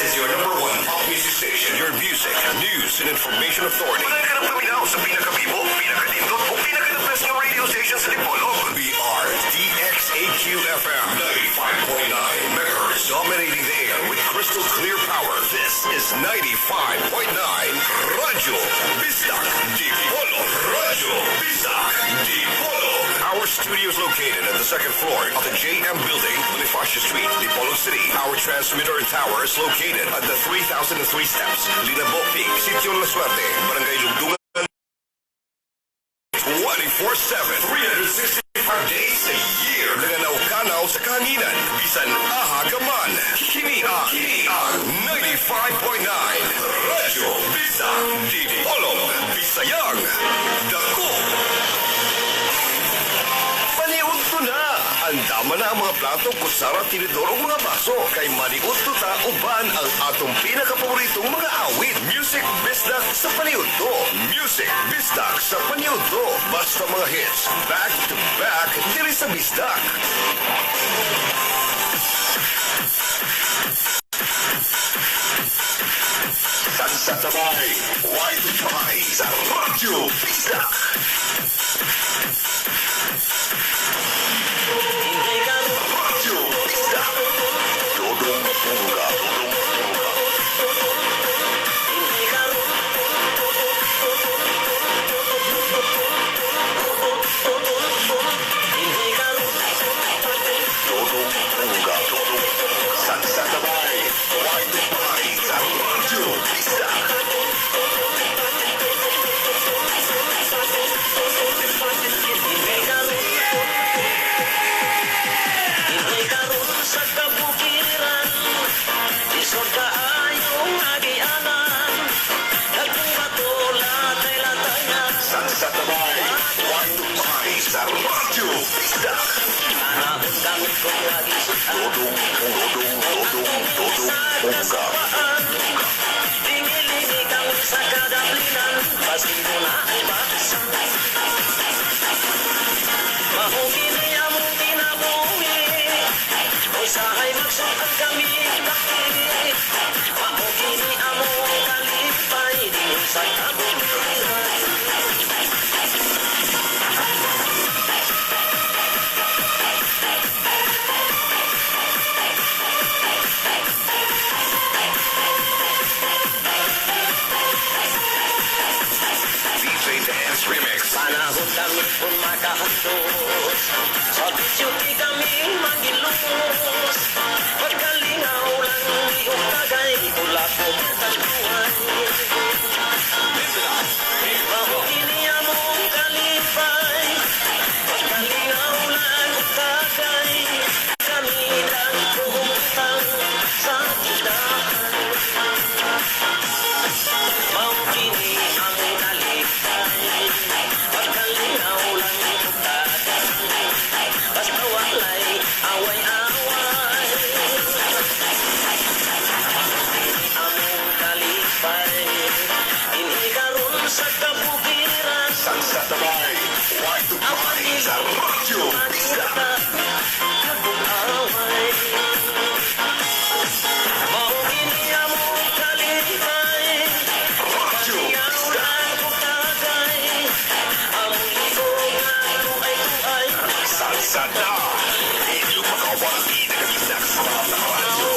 This is your number one pop music station. Your music, news, and information authority. Wala ka ng paminaw sa pinakabibo, pinakadindot, o pinaka-the best na radio station sa Dipolog. We are DXAQ-FM 95.9 megahertz, dominating the air with crystal clear power. This is 95.9 Radyo Bisdak Dipolog. Radyo Bisdak Dipolog. Our studio is located at the second floor of the JM Building, Bonifacio Street, Dipolog City. Our transmitter and tower is located at the 3003 steps, Linabo Peak, Sitio La Suerte, Barangay Lugdungan, 24-7, 365 days a year. Nanganaw-kanaw sa kahanginan. Bisan aha gaman. Kini ang 95.9 Radyo Bisdak Dipolog. Bisayang Dako. Paniudto na! Andama na ang mga plato, kutsara, tinidor o mga baso. Kay maniudto ta uban ang atong pinakapaboritong mga awit. Music Bisdak sa Paniudto. Music Bisdak sa Paniudto. Basta mga hits, back to back, diri sa Bisdak. Sagsasabay, Y2Pi sa Radyo Bisdak. Radyo Bisdak. Dodong Pungga, Dodong Pungga. Dodong Pungga, Dodong Pungga. Sagsasabay, Y2Pi sa Radyo Bisdak. Hindi karon sa kabukiran, Lisod kaayong agianan. Dagkong bato latay-latayan. Sagsasabay, Y2Pi sa Radyo Bisdak. Panahon kami kung lagi sutan. Dodong, Dodong, Dodong, Dodong Pungga. Dingilingi kami sa kadaplinan. Basin mo na ay baksan. Mahugini among kinabuhi. Usahay magsukat kami daki. Mahugini among kalipay. Di sa kabukiran. DJ Dance Remix. Panahon kami kung makahantos. Sa duty kami magilos. Pagkalingaw lang iyong tagay. Tula ko matagpuan. Mahugini among kalipay. Pagkalingaw lang ang tagay. Kami lang kumutang sa tindahan. Mahugini ang kalipay. Pagkalingaw lang ang tagay. Basta walay away-away. Mahugini among kalipay. Inhi karon sa kabukiran. Sagsasabay, Y2Pi sa Radyo Bisdak. Radyo Bisdak. Sagsada. Inyong makawagi na kabisdak sa mga radyo.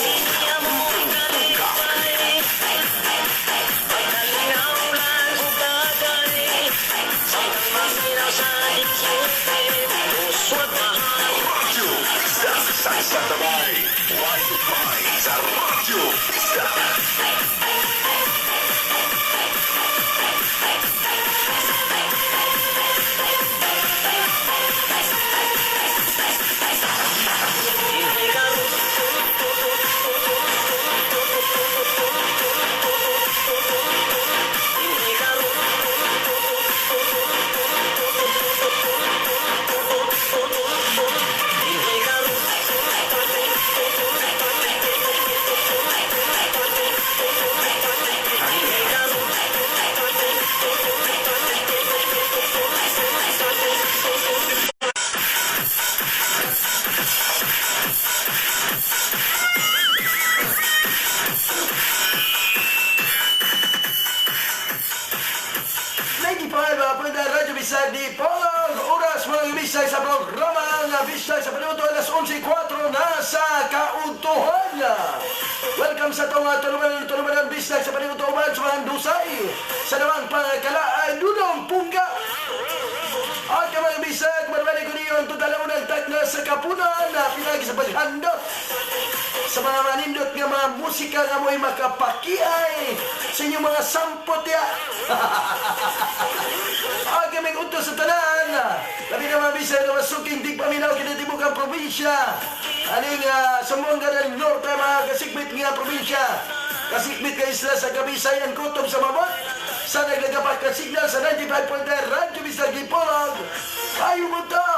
Radyo Bisdak. Sagsasabay, Y2Pi sa Radyo Bisdak. Bisag Dipolog. Oras, mga bisag, sa programa nga Bisag sa Paniudto, alas 11:04 na sa kaudtohan. Welcome sa itong tulumanon, tulumanon Bisag sa Paniudto uban sa mga dusay. Sa namang pangkala ay Dudong Pungga. At mga bisag, marami ko niyon tutalaunang tagna sa kapunan na pinagi sa paghandot sa mga manindot nga mga musika nga mo'y makapakiay sa inyong mga sampot ya. Ang kaming utos sa tanan. Labi na mga bisag nga masuking tigpaminaw kinatibukang probinsya. Aning Zamboanga del Norte, mga kasikbit nga probinsya. Kasikbit ka isla sa Kabisayan, kutob sa mabot. Sa naglagapak ka signal sa 95.9 Radyo Bisag Dipolog. Ayo mo to!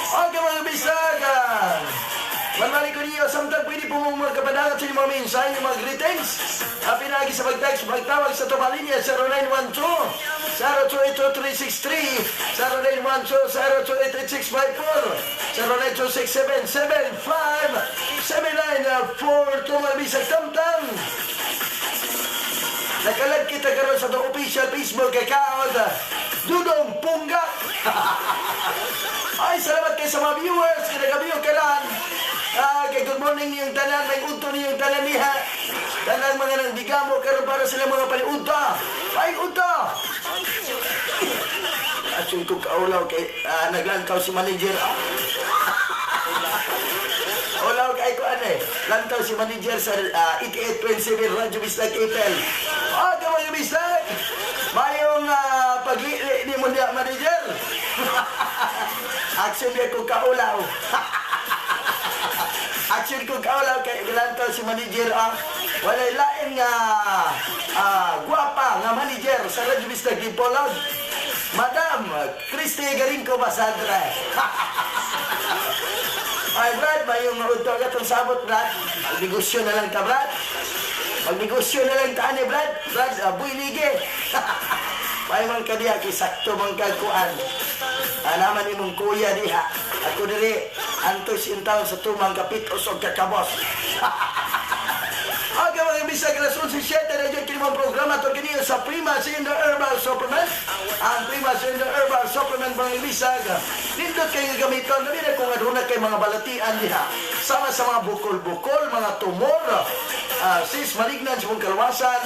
Ang mga bisag, Manmali ko niyo, samtang pwede po mong magkapanangat sa inyong mga mensahe, inyong mga greetings. Happy lagi sa pag-text, pagtawag sa tumalinya 0912 0282363, 0912 0288654, 09267775 7942, mga bisag tamtang. Nakalag kita karon sa itong official Facebook account, Dudong Pungga. Ay, salamat kay sa mga viewers, kinagabiyo ka lang. Kay good morning niyong tanan, may unto niyong tanan niha. Tanan mga nangdigamo karon para sila mga paliunta. Ay, unta! Asun ko kaulaw kay naglantaw si manager. Ulaw kay ko ano eh. Lantaw si manager sa 88.7 Radyo Bislag April. Oh, mga Bislag! Mayong paglili ni mo niya, manager. Action niya ko kaulaw. Action ko kaulaw kay gilantaw si manager ah. Walay lain nga gwapa nga manager sa Radyo Bislag Dipolog. Madam Christy Garinko Basadre. Ay, Brad, mayong udto ka itong sabot, Brad. Magnegosyo na lang ta, Brad. Magnegosyo na lang ta, ani, Brad. Brad, builige. May man ka diha, kay sakto man kagkuan. Naman imong kuya diha. Ako diri, antos in town sa tumang kapit usog kakabos. Okay, mga bisag, alas 11:07 na dyan kini programa ito kini sa Prima Sender Herbal Supplement. Ang Prima Sender Herbal Supplement, mga bisag, nindot kayo gamiton. Labi na kung aduna kay mga balatian diha. Sama sa mga bukol-bukol, mga tumor, sis malignan sa mong kalwasan.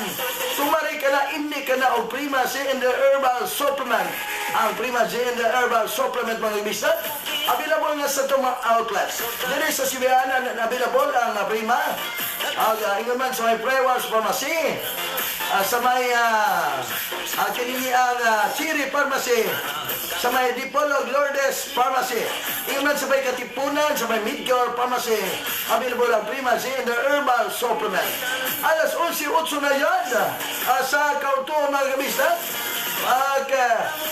Tumari ka na, hindi ka na og Prima Sender Herbal Supplement. Ang Prima Sender Herbal Supplement, mga bisag, available na sa itong mga outlets. Dili sa Sibianan, available ang Prima. Ang ingon man sa may Prewas Pharmacy, sa may kinini ang Chiri Pharmacy, sa may Dipolog Lourdes Pharmacy, ingon man sa may Katipunan, sa may Midgar Pharmacy, available ang Prima Z and the Herbal Supplement. Alas 11:08 na yan sa Kauto, mga kabista. Ag,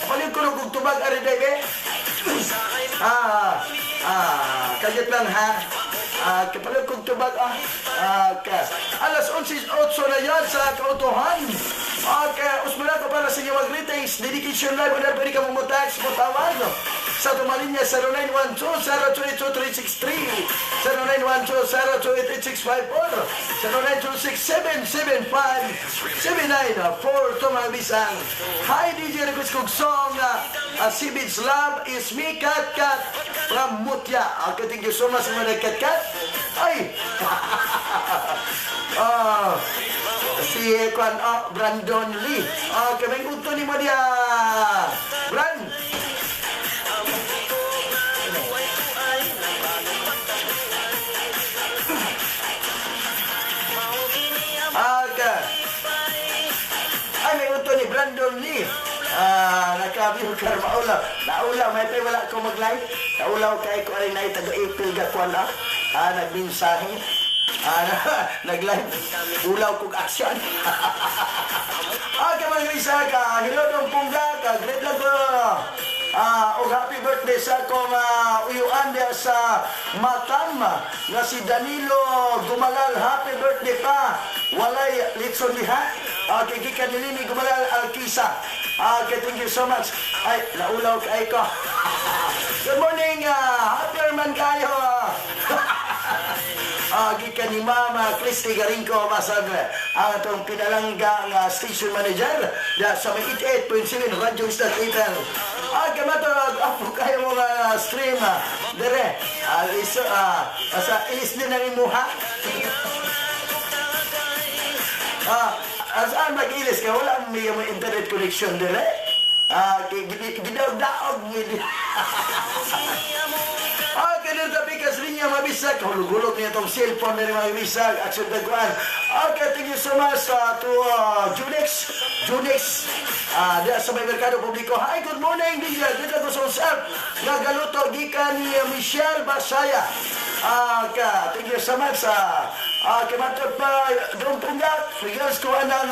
palit ko kung tubag ari debe. Kagyat lang ha. Kapalit kong tubag ah. Alas 11:08 na yan sa kautuhan. Okay, usmara ko para sa inyong mga greetings. Dedication live, wala pwede ka mo text mo tawag. Sa tumalinya 0912 022 363, 0912 0288654, 0926 775 7942, mga bisang. Hi DJ, request kong song Sibid's Love is Me Kat Kat from Mutya. Okay, thank you so much mga Kat Kat. Ay! Si Kwan Brandon Lee. Okay, may unto ni mo diya. Brand. Okay. Ay, may unto ni Brandon Lee. Nakabiyo ka maulaw. Naulaw, may pa wala ko mag-live. Naulaw kay ko ay nay taga-April ga kuan ah. Nagmensahe. Nag-live. Ulaw kog action. Okay, mga bisag, hello dong Pungga, ka great lang ko. Og happy birthday sa akong uyuan diya sa Matam nga si Danilo Gumalal. Happy birthday pa. Walay litson diha. Okay, gikan ni Lini Gumalal Alkisa. Okay, thank you so much. Ay, naulaw kay ko. Good morning, happy man kayo. Gikan ni Mama Christy Garinko basag ang atong pinalangga nga station manager da sa may 88.7 Radyo Isla Ipel. Kamato apo kayo mga stream dire. Iso, sa ilis din ang imuha. Asaan mag-ilis ka? Wala may internet connection dire. Gidaog-daog mi. Ganun tabi kas linya mabisag. Hulog-hulog niya itong cellphone na rin mga bisag. Action daguan. Okay, thank you so much to Junix. Junix. Diya sa may Merkado Publiko. Hi, good morning. Diya, dito ko sa self. Nagaluto gikan ni Michelle Basaya. Ka, thank you so much. Kimatod pa, doon punggak. Regards ko anang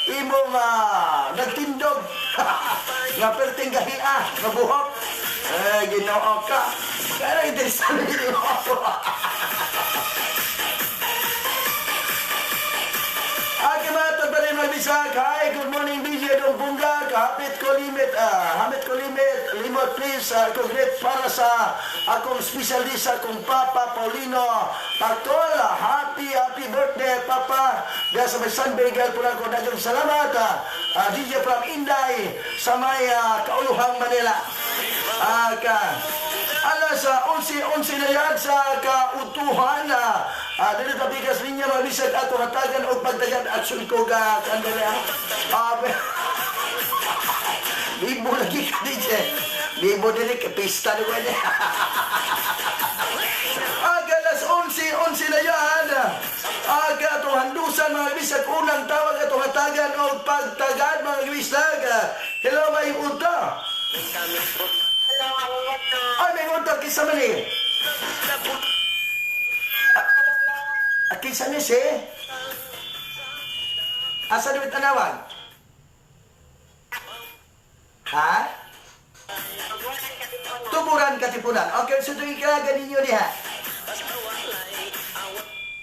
imong nagtindog. Nga perting gahia, nga buhok. Eh, Ginoo ka. Kaya interesado Ginoo. Kimatod pa rin mga bisag. Hi, good morning, DJ Dong Bunggag. Hapit ko limit, hamit ko limit. Limot, please, congrats para sa akong special day sa akong Papa Paulino Pactol. Happy, happy birthday, Papa. Diya sa may San Miguel po na ako. Daghang salamat. DJ from Inday sa may Kauluhang, Manila. Ka, alas 11:11 na yan sa kautuhan. Dili ta bigas linya mga bisag ato hatagan og pagdagan action ko ga kandala. Bibo lagi ka DJ. Bibo dili ka pista ni wala. Alas 11:11 na yan. Aga atong handusan mga bisag unang tawag atong hatagan og pagtagad mga bisag. Hello, may unta. Hello, ang Ay, may unta kinsa man eh? Kinsa ni si? Asa ni tanawag? Ha? Tuburan Katipunan. Okay, so tuwing ka ninyo diha.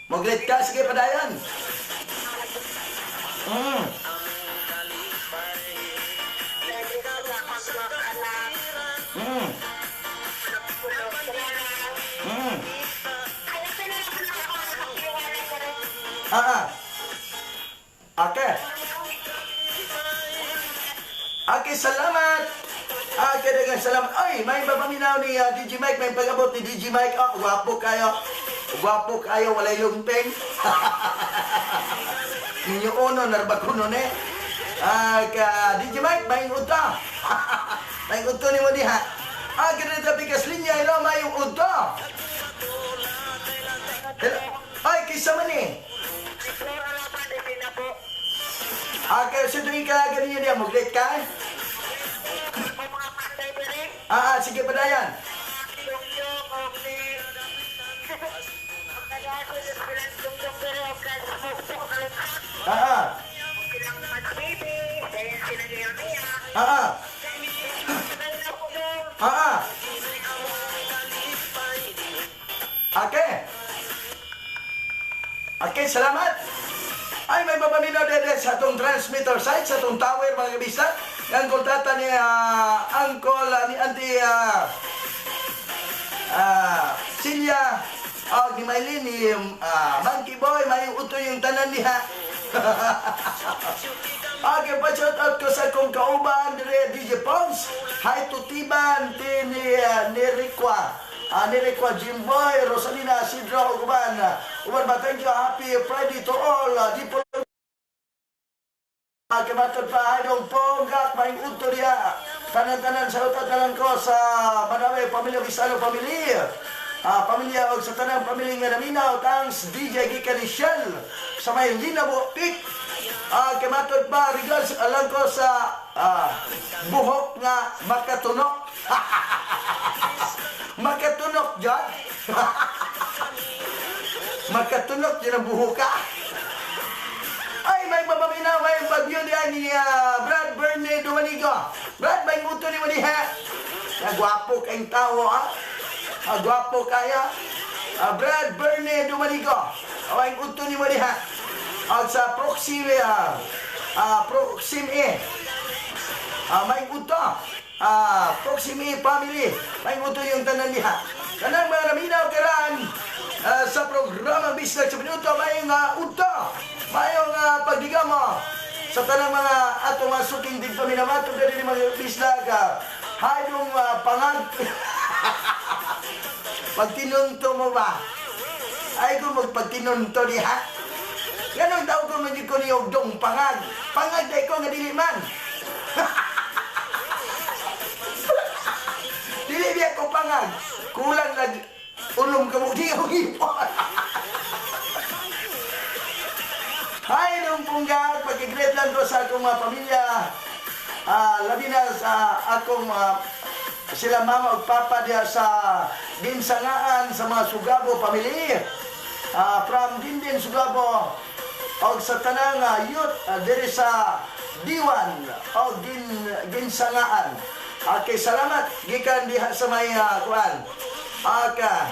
Moglit ka, sige padayon. Okay. Okay, salamat. Okay, daghang salamat. Ay, may mapaminaw ni DJ Mike, may pag-abot ni DJ Mike. Oh, gwapo kayo. Gwapo kayo, walay lumpeng. Ninyo uno, narbakuno ne. Ka DJ Mike, may uto. May uto ni mo diha. Ganito bigas linya, hello, may uto. Hello. Ay, kisa man eh. Okay, so tuwing ka ganyan diha, muglit ka? Sige padayan. Okay. Okay, salamat. Ay, may papaminaw dede sa atong transmitter site, sa atong tower, mga kabisa. Ang kontrata ni Uncle, ni Auntie Celia, ni Maylin, ni Monkey Boy, may uto yung tanan niya. Okay, pa-shout out ko sa akong kauban dire DJ Pons. Hi to Tiban, ti ni Nirikwa. Nirikwa Jimboy, Rosalina Sidro uban. Uban ba, thank you. Happy Friday to all. Di po Kimatod pa, Idol Ponggak, may udto diya. Tanan-tanan, shout out na lang ko sa Manawe, Pamilya Visalo, Pamilya. Pamilya og sa tanang pamilya nga naminaw, thanks DJ Gika ni Shell sa may Linabo Peak. Kimatod pa, regards alang ko sa buhok nga makatunok. Makatunok dyan. Makatunok dyan ang buhok ka. Ay, may mapaminaw, may bagyo diyan ni Brad Bernie Dumanigo. Brad, may muto ni mo diha. Gwapo kayong tao, ha? Gwapo kaya. Brad Bernie Dumanigo. May muto ni mo diha. At sa Proxim, Proxim E. May muto. Proxim E family. May muto yung tanan diha. Kanang mga naminaw karan. Sa programa Bisdak sa Minuto, mayong udto, mayong pagdigamo sa tanang mga atong mga suking din paminamatong dali ni mga bisdak. Hayong pangag pagtinunto mo ba? Ay kung magpagtinunto diha. Ganun daw ko man ko ni Ogdong pangag. Pangag dahil ko nga dili man. Dili biya ko pangag. Kulang nag ulom ka mo di ako ipon. Hi, nung punggag, pag-greet lang ko sa akong mga pamilya. Labi na sa akong mga sila mama ug papa diha sa Ginsangaan sa mga Sugabo family. From Dindin Sugabo og sa tanang youth diri sa Diwan og Ginsangaan. Okay, salamat gikan diha sa may kuan. Okay.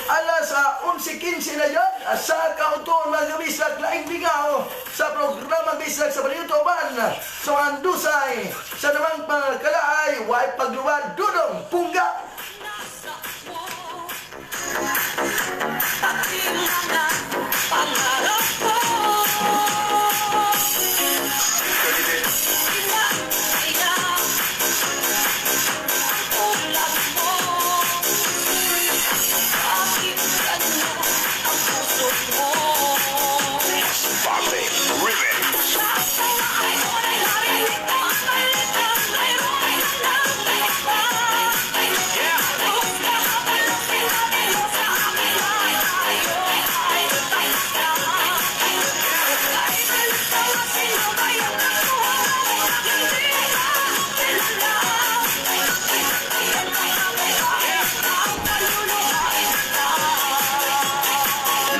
Alas 11:15 na yun, sa kautuon mga bisdak, laing bingaw sa programa Bisdak sa Paniutoban, sa mga dusay, sa namang pangkalaay, way pagluwad, dudong, pungga. Pangarap ko. Kaya tulad mo, bakit ganyan ang puso mo? Party Remix.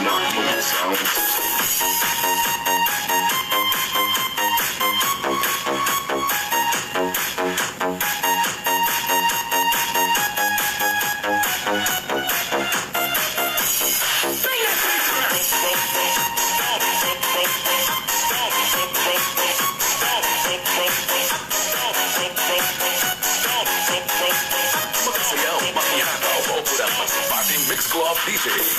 Not Sound System. Magsayaw, makihakaw, o ang Party Mix Club DJs.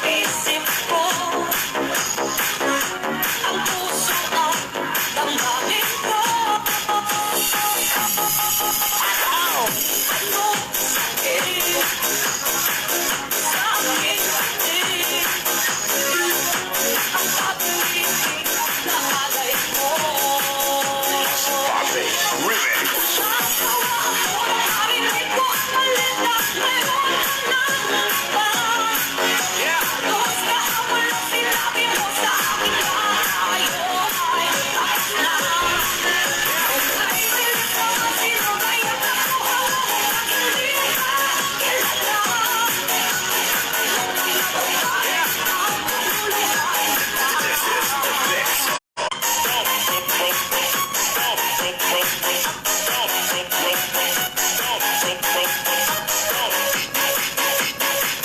Isip ko, ang puso at damdamin ko. Ano sakit sa aking batid, ang pag-ibig na alay mo? Party Remix. Narinig ko ang balita, mayroon ka ng iba. Luz kahapon lang sinabi mo sa akin na tayo ay tapos na. Ay, bilis naman sino kaya nakuha mo hindi ka kilala. This is the mix.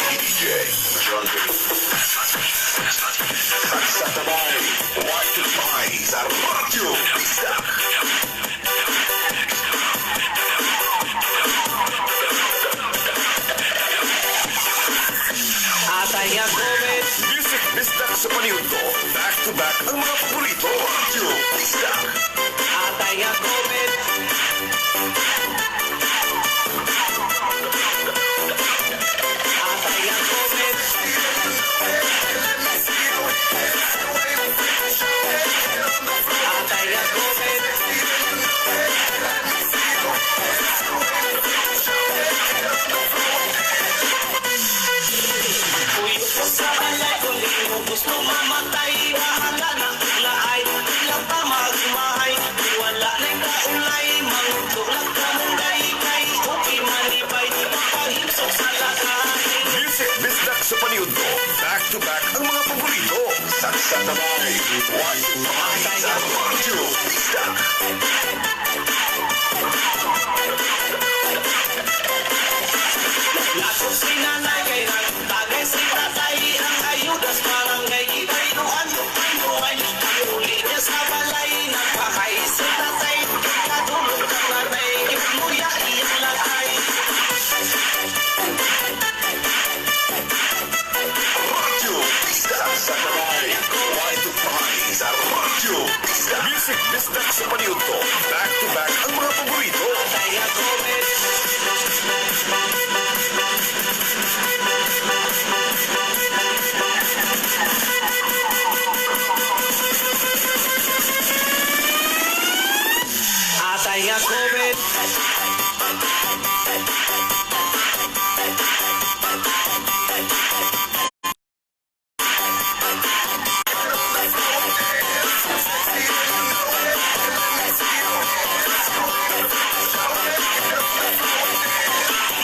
DJ John B. Sagsasabay, Wi-Fi sa Radyo Bisdak. Atay Gomez. Music Bisdak sa Paniudto. Back to back ang mga paborito. Radyo Bisdak. Atay Gomez. Atay Gomez. Atay Gomez. Uy, sa balay kung di mo gusto mamatay, bahala na uglaay, ilang pa magmahay, di wala na'y kaulay, mangutulak ka munday, kay okay manibay, mapahimsok sa lakay. Music Bisdak sa Paniudto. Back to back ang mga paborito. Sagsasabay, Wi-Fi sa Radyo Bisdak. Lagot si nanay kay nagtagay si tatay, ang ayudas barangay gitayuan buhay. Pag-uli niya sa balay, nagpahay si tatay, kadulog kang nanay, imuya iyang lakay. Bisdak sa Paniudto. Back to back ang mga paborito. Atay nga COVID.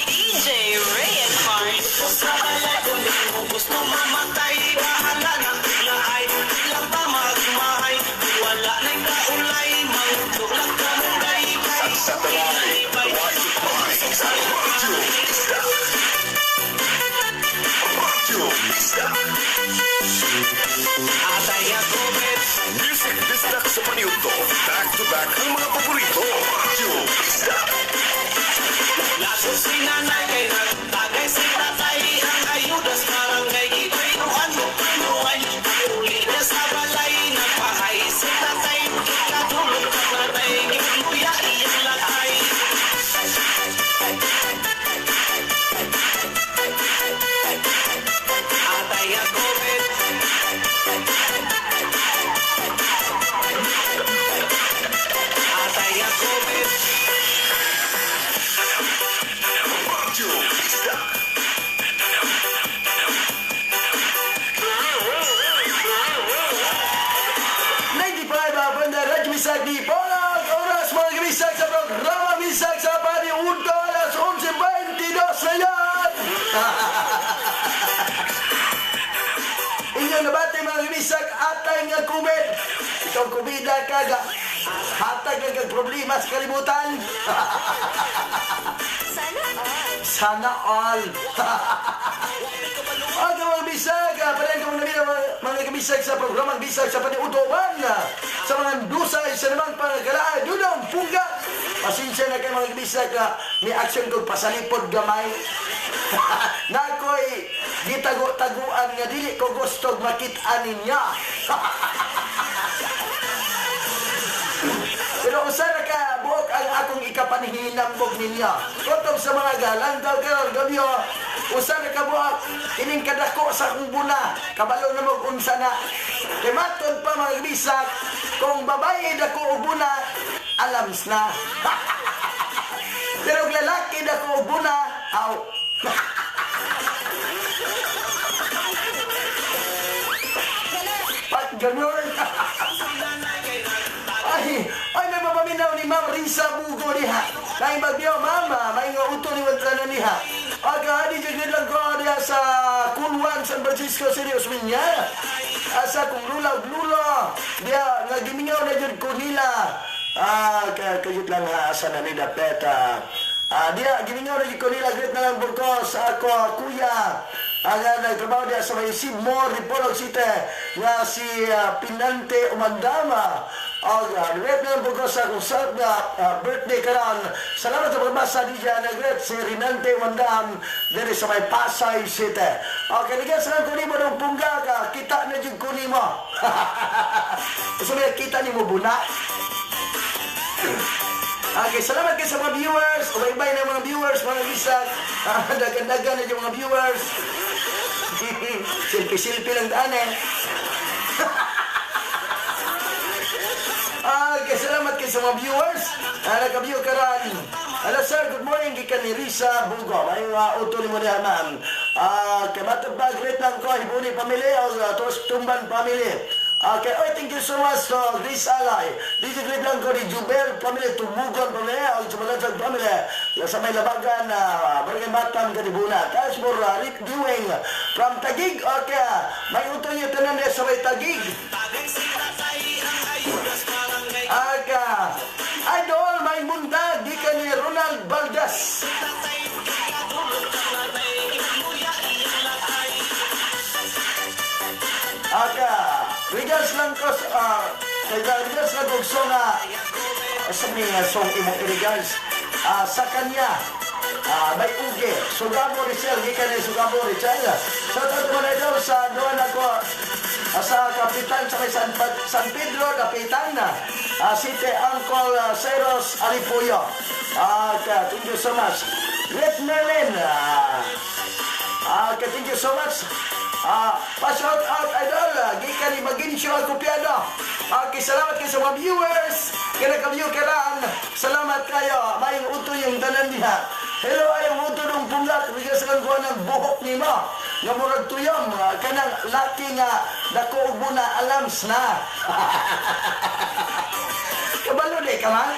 DJ Ray and Hart. Sa balay kung di mo gusto mamatay, bahala na bigla ay biglang pa magmahay. Wala na'y kaulay, mangtulak ka mong kay kay Sa Radyo Bisdak. Radyo Bisdak. Atay nga COVID. Music Bisdak sa Paniudto. Back to back ang mga paborito. Radyo Bisdak. Laso si nanay kay nagtagay si tatay ang ayudas barangay gitayuan mo panuay uli na sa balay nagpahay si tatay katulog ka tatay giluya iyang lakay. Atay nga COVID. Atay nga COVID. Radyo Bisdak. 95 banda Radyo Bisag di Polog. Oras mga kabisag sa programa Bisag sa Paniudto, alas 11:22 na yan. Inyong nabati mga kabisag, atay nga kubid. Ikaw kubida kaga. Hatag nga kag problema sa kalibutan. Sana all. Sana all. Aga mga bisag, padayon ka mga mga kabisag sa programang Bisag sa Paniutoban sa mga dusay sa namang pangakalaan, Dudong Pungga. Pasensya na kayo mga kabisag, ni action kong pasalipod gamay. Nakoy gitago-taguan nga dili ko gusto makit-an niya. Pero usa na ka buok ang akong ikapanihinambog ninyo. Kutob sa mga galandaw karon gabyo, usa na ka buok kining kadako sa akong buna, kabalo na mo unsa na. Kay matod pa mga bisak, kung babae dako og buna, alams na. Pero kung lalaki dako og buna, aw. Pat ganun. Ay, ay may mapaminaw ni Ma'am Risa Bugo diha. Naing bagyo, mama, may nga uto ni Wantrano niha. Aga, di jud lang ko diha sa Kulwan, San Francisco City, Osmeña. Asa kung lula og lulo. Diha, nga gimingaw na jud ko nila. Ah, kayut lang ha, asa na ni dapet. Ah, diha, gimingaw na jud ko nila. Great na lang burkos, ako, kuya. Ang nagtrabaho diha sa may Sibmore, Dipolog City, nga si Pinante Umandama. Og great na lang po ko sa kung sa birthday karon. Salamat sa pagbasa di dyan. Nagret si Rinante Umandam diri sa may Pasay City. Okay, ligyan sa lang kunimo ng pungga ka. Kita na dyan kunimo. Gusto mo kita ni mo buna? Okay, salamat kayo sa mga viewers. Ubay-bay na mga viewers, mga bisag. Dagan-dagan na yung mga viewers. Silpi-silpi lang daan eh. Okay, salamat kayo sa mga viewers. Naka-view ka rin. Hello sir, good morning. Gikan ni Risa Bugo. May uto ni mo niya, ma'am. Kay matag ba, great lang ko. Hibuni family o Tos Tumban family. Okay, oy, thank you so much to Grace Alay. Dito great lang ko ni Jubel family, Tumugon family, o Jumalansag family. Sa may labagan, Barangay Batam, Kanibuna. Thanks for reviewing from Taguig. Okay, may uto niyo tanan sa may Taguig. Aga, Idol, may muntag, di ka ni Ronald Valdez. Aga, regards lang ko regards lang ko song, sa mga song imong regards, sa kanya, may uge, Sugabo Rizal, di ka ni Sugabo Rizal. Shout out mo na idol sa doon ako, Sa kapitan sa may San Pedro, Dapitan na. City Uncle Ceros Aripuyo. Okay, thank you so much. Great Merlin. Okay, thank you so much. Pa-shout out, idol. Gikan ni Maginsyo Akupiano. Okay, salamat kayo sa mga viewers. Kaya naka-view karan. Salamat kayo. Mayong uto yung tanan diha. Hello, ayong uto ng punggak. Bigyan sa kang ng buhok ni mo. Nga murag tuyom. Kanang laki nga dako og buna alams na. Kabalo di ka man?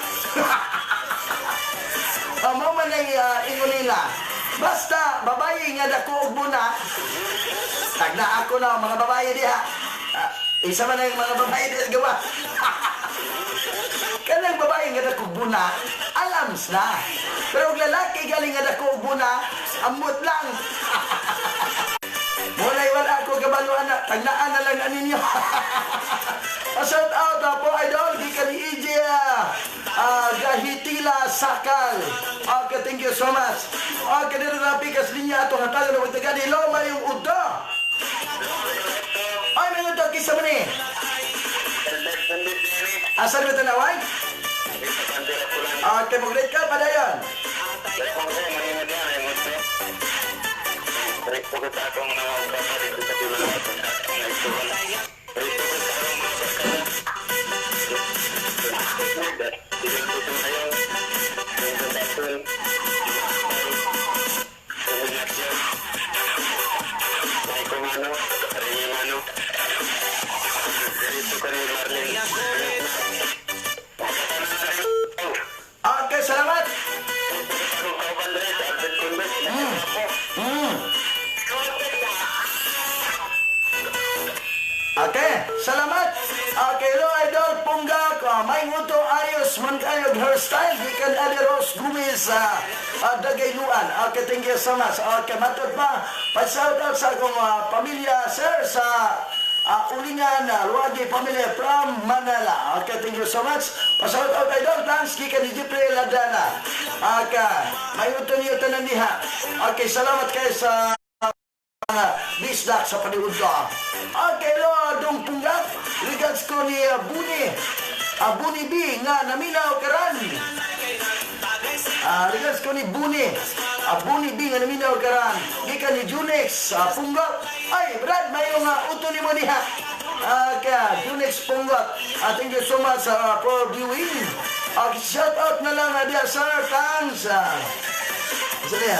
Mao man ang ingon nila. Basta babae nga dako og buna. Tagna ako na mga babae diha. Isa man ang mga babae diha sa gawa. Kanang babae nga dako og buna, alams na. Pero og lalaki galing nga dako og buna, amot lang. Mulay wala ako kabalo ana, tagnaan na lang na ninyo. Pa-shout out po, idol, gikan ni EJ Gahitila Sakal. Okay, thank you so much. Okay, dito na pikas linya atong hatagan ng pagtagan. Hello, mayong udto. Ay, may udto, kisa man eh. Asa ba tanawan? Okay, mag-rate ka, padayon. Okay, salamat. Okay, salamat. Okay, hello, idol Punggak. May nguto ayos man kayo hairstyle. Gikan Ali Rose Gomez Dagayluan. Okay, thank you so much. Okay, matod pa. Pa-shout out sa akong pamilya, sir, sa Ulingan, Luagi family from Manila. Okay, thank you so much. Pa-shout out, idol. Thanks, gikan ni Jeffrey Ladana. Okay, may uto niyo tanan diha. Okay, salamat kayo sa bisdak sa paniud ko. Okay, lo, dong punggak. Regards ko ni Buni. Buni B nga naminaw karan. Regards ko ni Buni. Buni B nga naminaw karan. Gikan ni Junex Punggak. Ay, Brad, mayong uto ni mo diha. Okay, Junex Punggak. Thank you so much for viewing. Shout out na lang diha, sir. Thanks. Sige.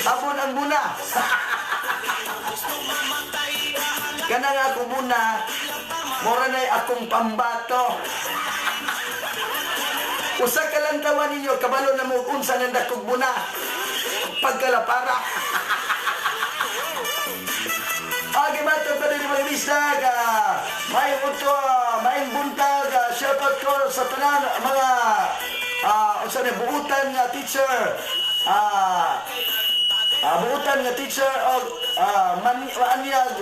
Tapon ang buna. Kanang ako muna, mura na'y akong pambato. Usa ka lang tawa ninyo, kabalo na mo unsa nang dakog muna. Pagkalapara. Okay, matod pa din mga bisdag. May uto, may buntag. Shout out ko sa tanan mga unsa na buutan nga teacher. Buutan nga teacher og maanyag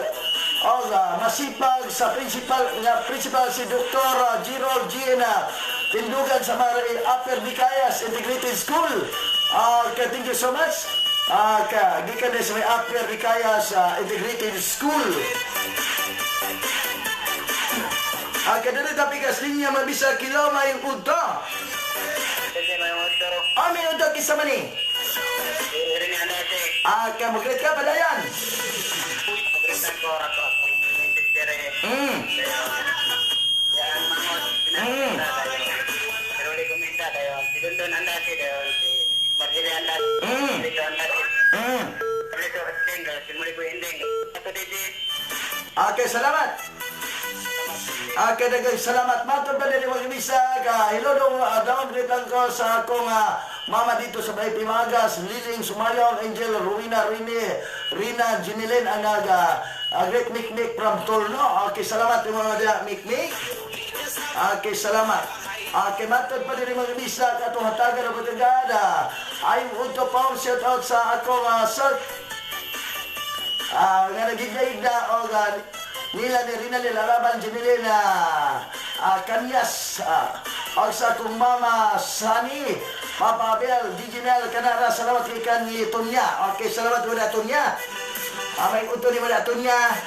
og masipag sa principal nga principal si Dr. Gerald G. na Tindugan sa Mary Upper Bicayas Integrated School. Okay, thank you so much. Gikan sa may Upper Bicayas Integrated School. Okay, dito tapikas linya mabisa kilo may udto. May udto kisa man eh. Okay, mag-greet ka padayon. Okay, salamat. Okay, daghang salamat. Matod ba din mga bisag? Hello dong, downgrade lang ko sa akong mama dito sa Balay Pimagas, Liling Sumayong, Angel, Rowena, Rini, Rina, Jinilin, ang great Mikmik from Tolno. Okay, salamat yung mga diha, Mikmik. Okay, salamat. Okay, matod pa din mga bisag atong hatagan ng patagada. Ay, unto pa shout out sa akong sir. Nga nagiglaigda o nila ni Rina Laraban Jinilin Kanyas og sa akong mama Sani, Papa Abel, Diginel Kanara, salamat kay kan ni Tonya. Okay, salamat wala Tonya. May unto ni wala Tonya.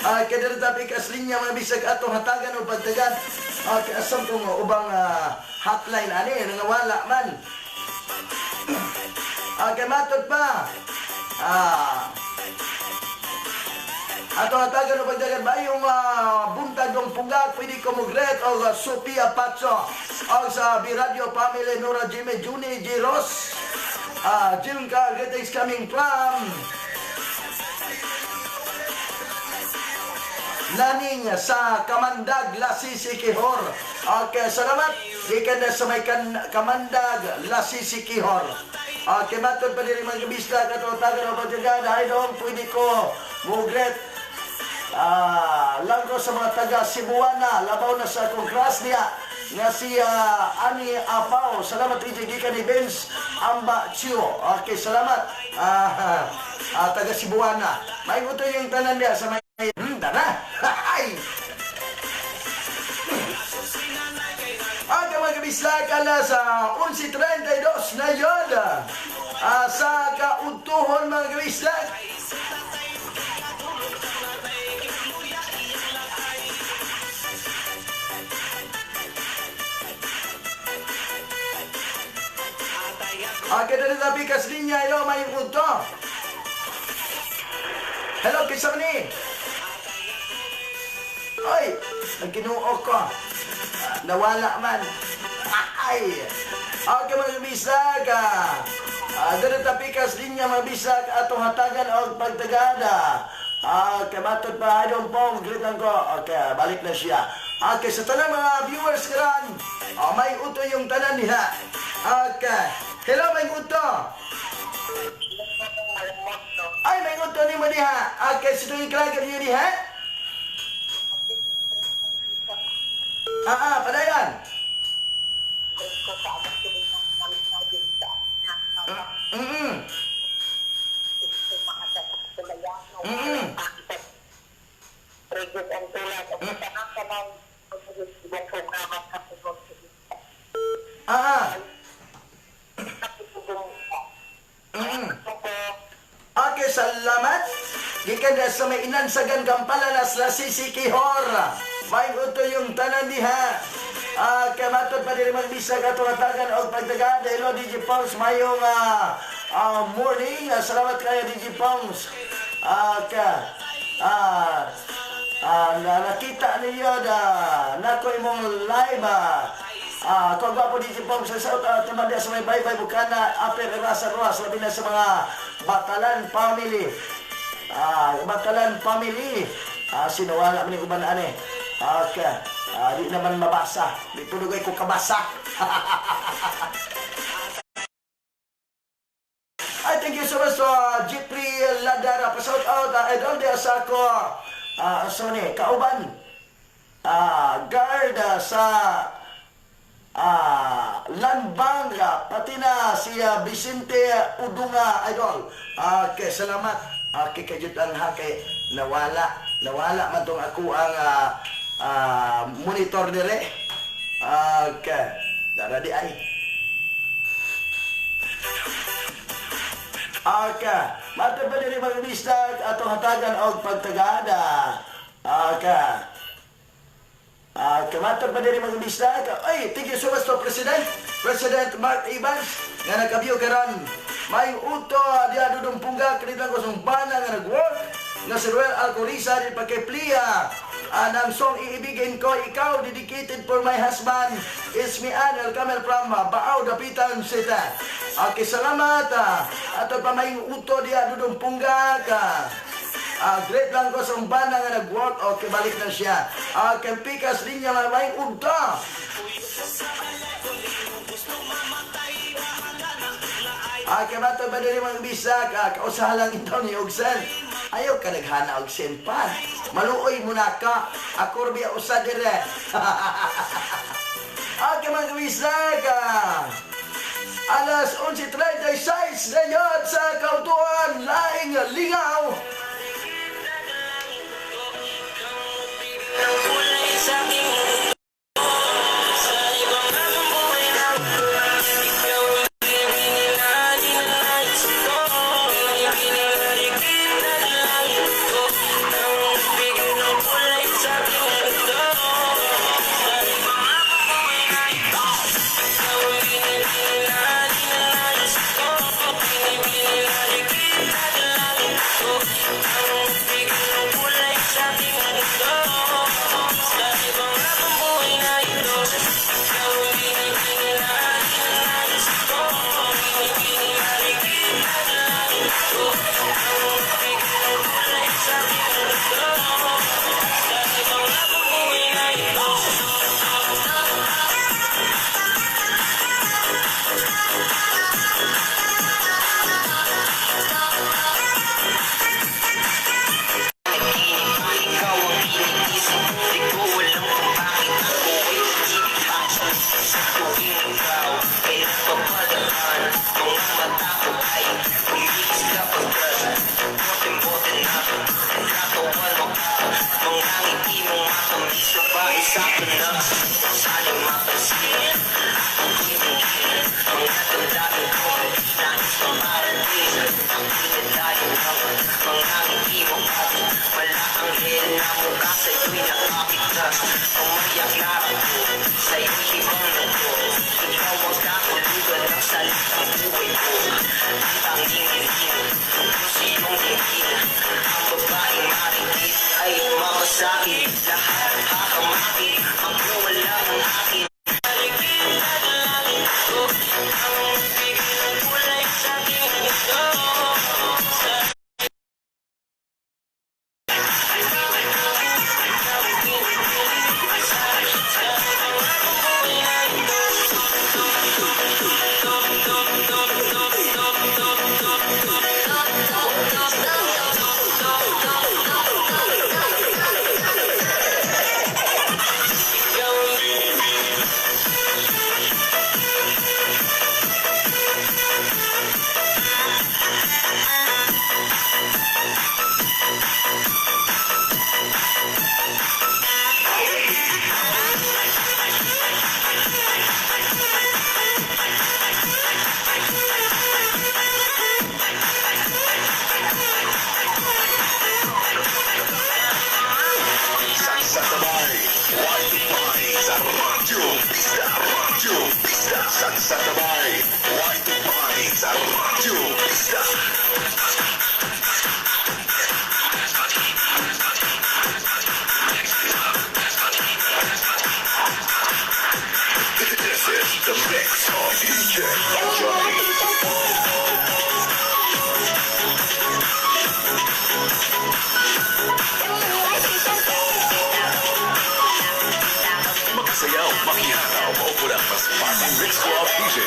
Kaya dito tapikas linya mga bisag atong hatagan o pagtagan. Kaya asam kong ubang hotline ani nangawala man. Kaya matod pa. Ato hatagan o pagdagan ba yung buntag ng pugak, pwede ko mugret o Sophia Pacho o sa Biradio Family Nora Jimmy Juni Giros. Jim ka, greetings coming from Naning sa Kamandag, Lasisi Kihor. Okay, salamat. Gikan na sa may Kamandag, Lasisi Kihor. Okay, matod pa diri mga kabisla kato tagan o pagdagan. Ay doon, pwede ko mugret. Langko sa mga taga Cebuana, labaw na sa akong crush niya nga si Ani Apao. Salamat DJ gikan ni Benz Amba Chio. Okay, salamat. Taga Cebuana. May uto yung tanan niya sa may dana. Ay. Ang mga kabisla alas 11:32 na yun. Sa kautuhon mga kabisla. Okay, dali tabi kas linya, hello, may uto. Hello, kinsa man ni? Ay, nagkinuo ko. Nawala man. Ay! Okay, mga bisag. Dali tabi kas linya, mga bisag, atong hatagan og pagtagada. Okay, matod pa, ayong pong, greet lang ko. Okay, balik na siya. Okay, sa tanan mga viewers karon, may uto yung tanan niya. Okay. Hello, may uto. Ay, may uto ni mo diha. Okay, sa tuwing klaga niyo diha? Padayon. Okay, salamat. Gikan na sa may inansagan Kampala na sa Sisi Kihor. May uto yung tanan diha. Kaya matod pa diri magbisag atong hatagan og pagtagaan. Hello DJ Pongs, mayong morning. Salamat kayo DJ Pongs. Nakita ninyo na nako imong live. Kung gwapo DJ Pongs sa shout out naman diha sa may baybay Bukana, Aper Rasa Ruas, labi na sa mga Batalan family. Batalan family. Sinawala man ni uban ani. Okay. Di naman mabasa. Di tulugay ko kabasa. Ay, thank you so much Jeffrey Ladara. Pa-shout out idol diha sa ako. Sorry, kauban. Guard sa Landbang, pati na si Vicente Udunga, idol. Okay, salamat. Okay, kajut ang ha, kay nawala. Nawala man tong ako ang monitor dire. Okay, dara di ay. Okay, matod pa diri mga bisdag atong hatagan og pagtagada. Okay. Kamatod pa diri mga bisdag. Ay, thank you so much to President Mark Evans nga nakabiyo karon. May uto diha dudong pungga kanilang ko bana nga nag-work na si Ruel Alcoriza di pagkiplia. Anang song Iibigin Ko Ikaw, dedicated for my husband Ismian El Camel from Baao, Dapitan City. Okay, salamat. Ato pa may uto diha dudong pungga ka. Great lang ko sa umbana nga nag-work. Okay, balik na siya. Okay, pikas linya nga may uto. Okay, bato ba dili mga bisag? Kausahan lang ito ni Ogsen. Ayaw ka naghana og sen pa. Maluoy mo na ka. Ako rubi usa dire. Okay, mga bisag. Alas 11:36 na yun sa Kautuan, Laing Lingaw. Sa'yo'y naakit na. Ang Maria Clara ko, sa'yo'y ibang na ko. Ikaw ang kahulugan ng salitang buhay ko. Ang tanging hiling ko sa iyong dinggin, ang babaeng marikit ay mamasakit. Lahat hahamakin, magwawala ang akin. Paligid at langit ko, ang bigay ng kulay sa aking mundo. Sa Saksatabay, Y2Pi sa Radyo Pista, Radyo Pista. Saksatabay, Y2Pi sa Radyo Pista. This is the mix of DJ Johnny. Magsayaw, makihataw, maupulang mas Party Mix Club DJ.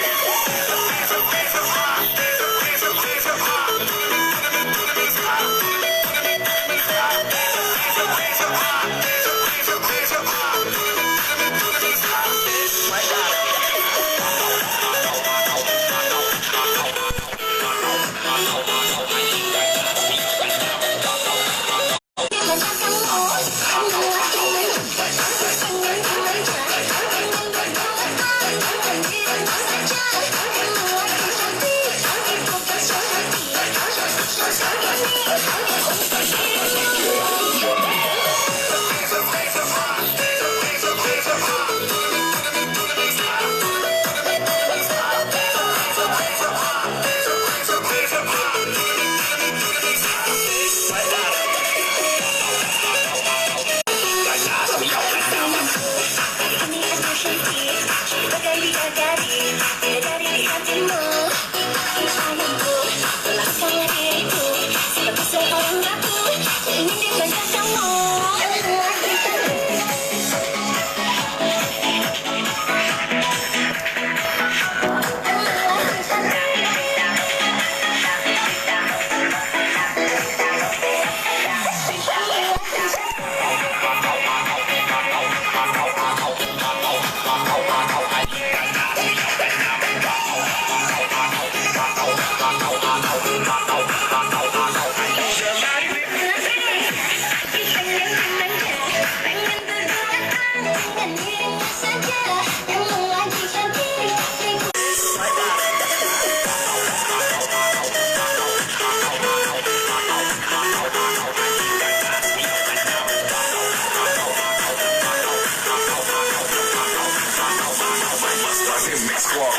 Party Mix Club.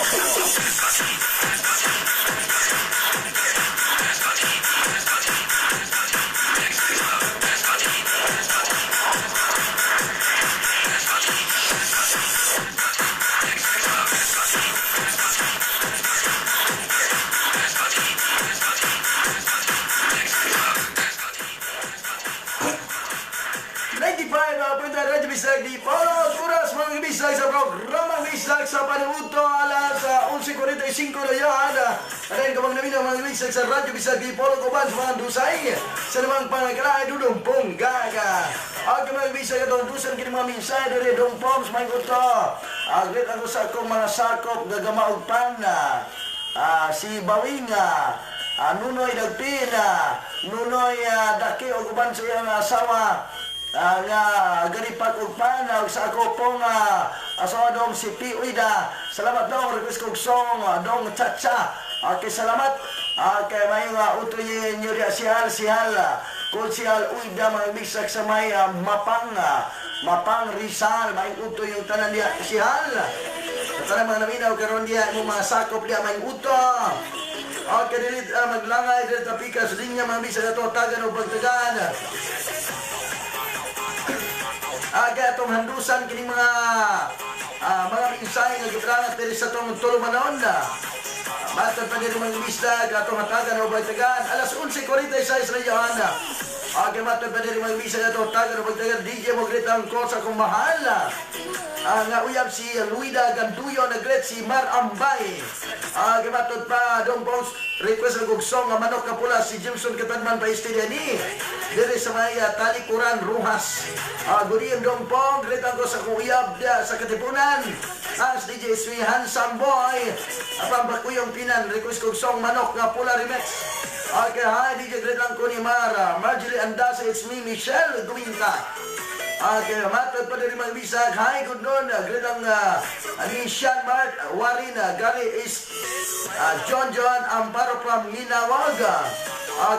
Punta Radyo Bisag di Palos. Oras mga bisag sa programa Bisag sa Panuto alas 11:45 na yan. Adayon ka mga namin mga bisag sa Radyo Bisag di Polo Kuban sa mga dusay sa namang pangakalaay dudumpong gaga. Ang mga bisag atong dusan kini mga mensahe diri dumpong sa mga kuto. Aglit ako sa akong mga sakop gagamaog pan. Si Bawinga, Nunoy Dagpina, Nunoy Daki og uban sa iyang asawa nga ganipat og pan og sa ako pong asawa dong si P. Uida. Salamat dong, request kog song dong Chacha. Okay, salamat. Okay, mayong utoy niyo diya si Hal, si Hal. Konsyal Uida mga bisag sa may Mapang, Mapang Rizal, may uto yung tanan diya sihal. Sa tanan mga naminaw karon diya imong mga sakop diya may uto. Okay, dilit maglangay dili tapikas linya mga bisag ato tagan og pagtagan. Aga atong handusan kining mga mga mensahe nga giprangat diri sa atong tulumanon. Matod pa diri mga bisag atong hatagan og pagtagan alas 11:46 na yahan. Okay, matod pa diri mga bisag atong hatagan og pagtagan DJ mo greet ang ko sa akong mahal. Nga uyab si Luida Ganduyo na greet si Mar Ambay. Okay, matod pa dong boss request og song nga manok kapula si Jimson Katanman pa istilya ni diri sa may Talikuran Ruhas. Good evening dong pong greet ang ko sa akong uyab diya sa Katipunan. As DJ Sui Handsome Boy. Apang bakuyong pinan request kog song manok nga pula remix. Okay, hi DJ greet lang ko ni Mara. Marjorie Andasa, it's me Michelle Guminta. Okay, matod pa diri mga bisag. Hi, good noon. Greet lang ni Sean Mart Warin Gary is John John Amparo from Minawag.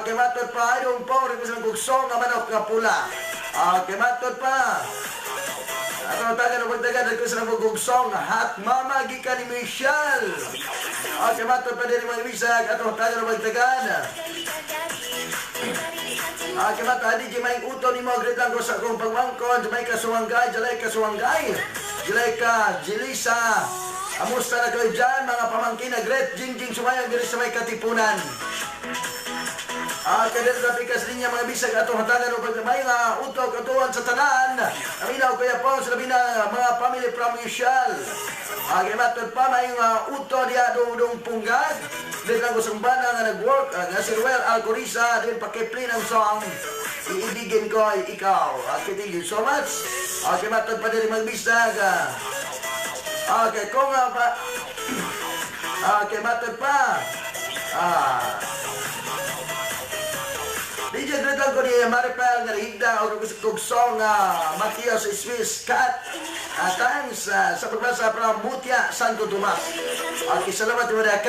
Okay, matod pa ay dong po request lang kog song nga manok nga pula. Okay, matod pa. Ato tagan og pagtagan request lang kog song Hot Mama gikan ni Michelle. Okay, matod pa diri mga bisag. Ato tagan og pagtagan. Okay, matod DJ may uto nimo greet lang ko sa akong pagmangkon Jamaica Suwanggay, Jalaika Suwanggay, Jalaika Jilisa. Amusta na kayo dyan mga pamangkin na great Jingjing Sumayang diri sa may Katipunan. Okay, dito sa pikas linya mga bisag atong hatagan og pagkamay nga utok atuan sa tanan. Aminaw kuya po sa labi na mga family from Michelle. Okay, matod pa may uto diya dong punggad. Dito lang ko sa bana nga nag-work nga si Ruel Alcoriza din paki-play ng song Iibigin Ko Ay Ikaw. Okay, thank you so much. Okay, matod pa diri mga bisag. Okay, kung pa okay, matod pa. DJ greet lang ko ni Maripel nga higda og kog song Matias Swiss Cat. Thanks sa pagbasa from Mutia Santo Tomas. Okay, salamat mga.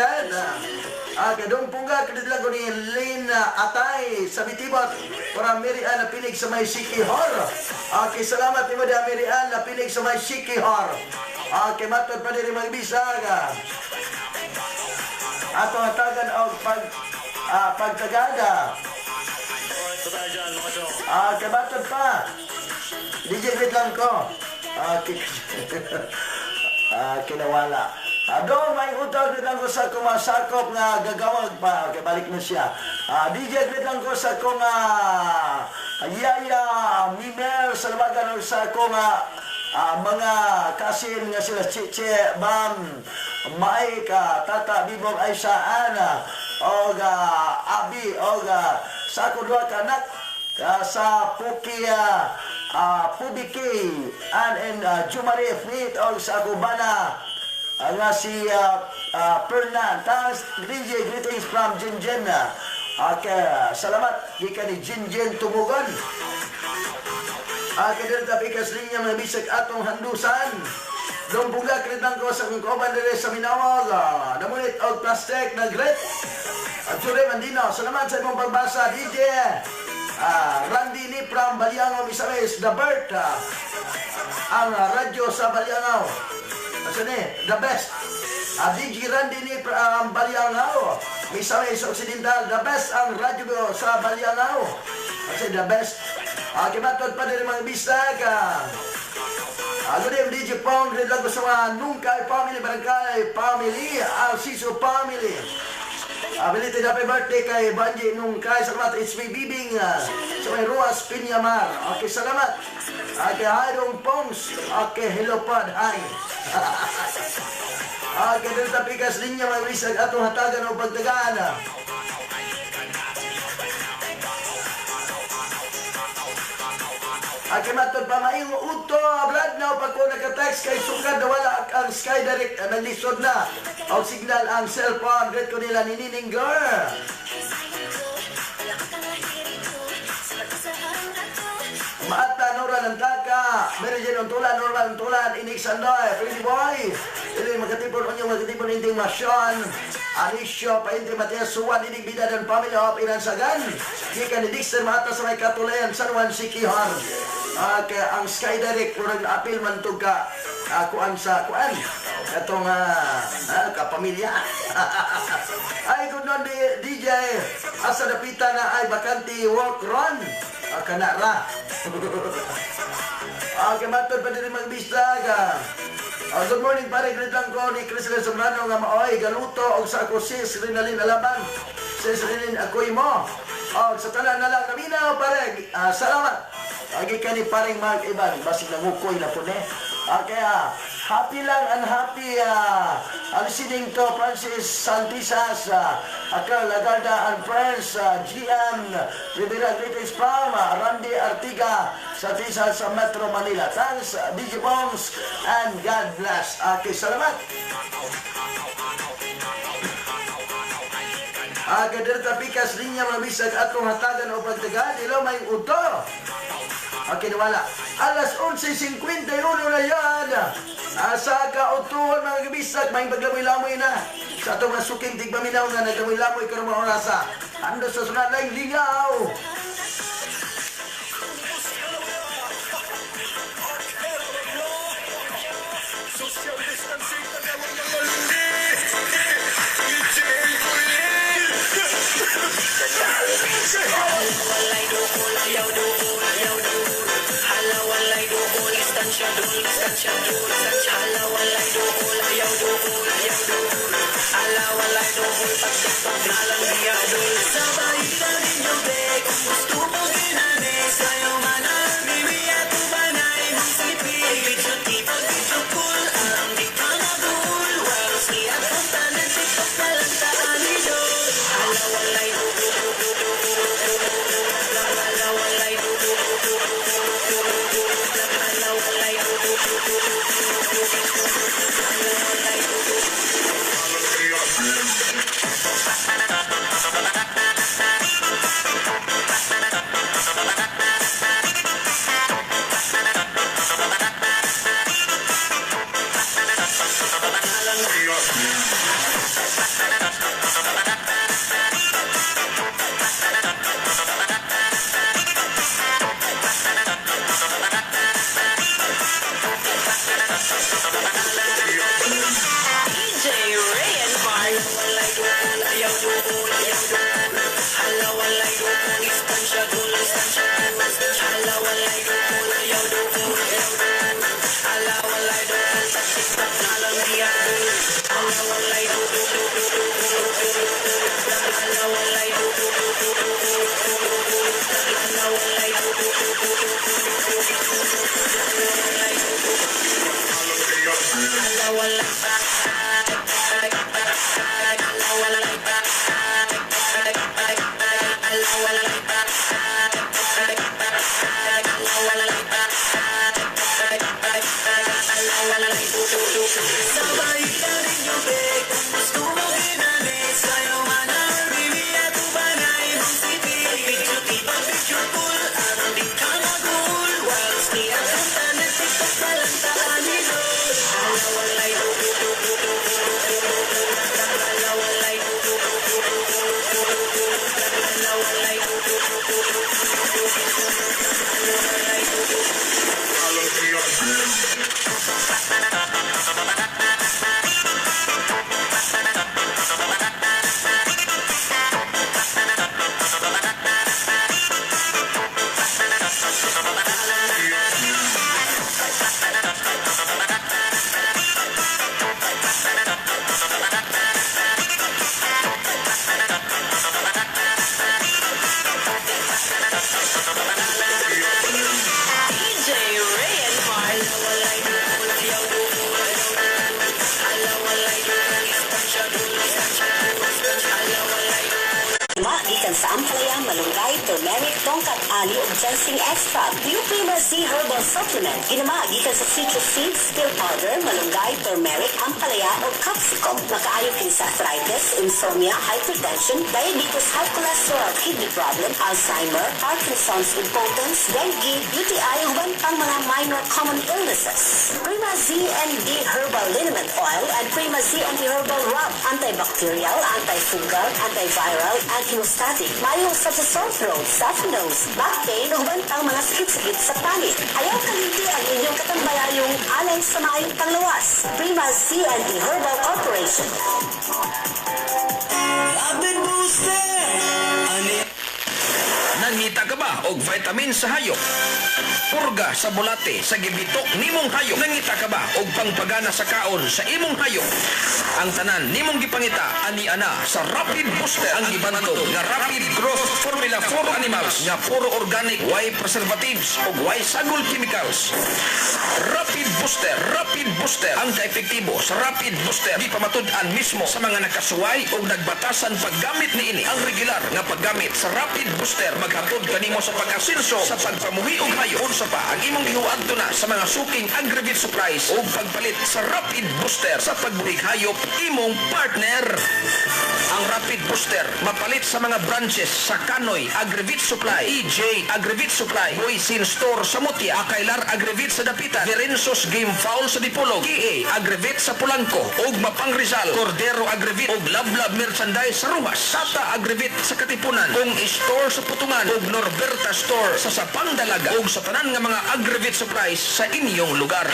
Okay, dong pungga credit lang ko ni Lynn Atay sa Bitibot para Mary Ann Napinig sa may Sikihor. Okay, salamat mo da Mary Ann Napinig sa may Sikihor. Okay, matod pa diri mga bisag. Ato hatagan og pag pagtagada. Kabatod pa. DJ greet lang ko. Kinawala. Do may utang greet lang ko sa akong masakop nga gagawag pa. Okay, balik na siya. DJ greet lang ko sa akong yaya Mimel sa labagan sa akong mga kasin nga sila Chiche, Bam, Mike, Tata, Bibong, Aisha, Ana, og Abi, og sa ako duha ka anak sa Puki, Pubiki, Ann and Jumari Fleet, og sa ako bana nga si Fernan. Thanks, DJ, greetings from Jinjin. Okay, salamat gikan ni Jinjin Tumugon. Okay, dito tapikas linya mga bisag atong handusan. Dong bunga kredang ko sa akong kauban diri sa Minawag. Namunit og plastic na great. At Jure Mandino, salamat sa imong pagbasa, DJ. Randy ni from Baliangaw, Misamis, The Bird. Ang radyo sa Baliangaw. Asa ni? The best. DJ Randy ni from Baliangaw, Misamis Occidental, the best ang radyo sa Baliangaw. Kasi the best. Kimatod pa diri mga bisag. Good evening, DJ Pong. Great lang ko sa mga Nungkay family, Barangay family, Alciso family. Belated happy birthday kay Banji Nungkay. Salamat, it's me Bibing sa may Ruas Pinyamar. Okay, salamat. Okay, hi Dong Pongs. Okay, hello pod, hi. Okay, dito tapikas linya mga bisag atong hatagan o pagtagaan. Okay, matod pa maing uto, blood na pag ko naka-text kay sukad na wala ang Sky Direct, naglisod na. O signal ang cellphone, great ko nila ni Nining Girl. Maata Nora Lantaka, Mary Jane Untulan, Norman Untulan, Inig Sandoy, Pretty Boy, Ili Makatipon, Unyong Makatipon, Inting Masyon, Anisio, Painti Matias Suwan, Inig Bida dan Family of Inansagan, Gikan ni Dixon Mata sa may Katulayan, San Juan Siquijor. Okay, ang Sky Direct, murag apil man to ka kuan sa kuan atong kapamilya. Ay, good noon, DJ. Asa dapita na ay bakante walk run. Kana ra. Okay, matod pa din mga bisag. Good morning, pare, greet lang ko ni Chris Sombrano nga maoy galuto og sa ako sis Rinalyn Alaban. Sis Rinalyn, ako'y mo. Og sa tanan na lang naminaw, pare. Salamat. Agi ka ni paring Mark Ivan, basig nangukoy na po ne. Okay, happy lang and happy listening to Francis Santisas, Akal Lagarda and Friends, GM Rivera, greetings from Randy Artiga Santisas sa Metro Manila. Thanks, DJ Bongs, and God bless. Okay, salamat. Aga pikas linya mga bisag atong hatagan o pagtagaan. Hello, may uto. Okay, nawala. Alas 11:51 na yan. Asa kautuan mga kabisag, may paglamoy-lamoy na. Sa atong mga suking tigpaminaw nga naglamoy-lamoy karong mga orasa. Ando sa sunod na lingaw. Social distancing, tagawang mga lundi. DJ Ray and Mark. DJ Ray and Mark. Gikan sa ampalaya, malunggay, turmeric, tongkat ali ug ginseng extract. New Prima Z Herbal Supplement. Ginama gikan sa citrus seeds, still powder, malunggay, turmeric, ampalaya ug capsicum. Makaayo kini sa arthritis, insomnia, hypertension, diabetes, high cholesterol, kidney problem, Alzheimer, Parkinson's, impotence, dengue, UTI ug uban. pang mga minor common illnesses. Prima Z and D Herbal Liniment Oil and Prima Z and D Herbal Rub, antibacterial, antifungal, antiviral, antihemostatic. Maayo usab sa sore throat, stuffy nose, back pain, ug uban pang mga sakit-sakit sa panit. Ayaw kalimti ang inyong katambayayong alang sa maayong panglawas. Prima Z and D Herbal Corporation. Rapid Booster! Ani Nangita ka ba og vitamin sa hayop? Purga sa bulate sa gibitok nimong hayop. Nangita ka ba og pangpagana sa kaon sa imong hayop? Ang tanan nimong gipangita ani ana sa Rapid Booster, ang gibantog nga Rapid Growth Formula for Animals nga puro organic, way preservatives ug way sagol chemicals. Rapid Booster, Rapid Booster. Ang kaepektibo sa Rapid Booster gipamatud-an mismo sa mga nakasuway o nagbatasan paggamit niini. Ang regular nga paggamit sa Rapid Booster maghatod kanimo sa pag-asenso sa pagpamuhi og hayop. Unsa pa ang imong gihuadto na sa mga suking Agrivit Supplies o pagpalit sa Rapid Booster sa pagbuhig hayop, imong partner. Ang Rapid Booster mapalit sa mga branches sa Kanoy Agrivit Supply, EJ Agrivit Supply, Boysin Store sa Mutia, Akailar Agrivit sa Dapitan, Lorenzo's Game Fowl sa Dipolog, KA Agrivit sa Polanco, ug Mapang Rizal, Cordero Agrivit ug Lablab Merchandise sa Roxas, Sata Agrivit sa Katipunan, Kung Store sa Putungan ug Norberta Store sa Sapang Dalaga ug sa tanan nga mga Agrivit Supplies sa inyong lugar.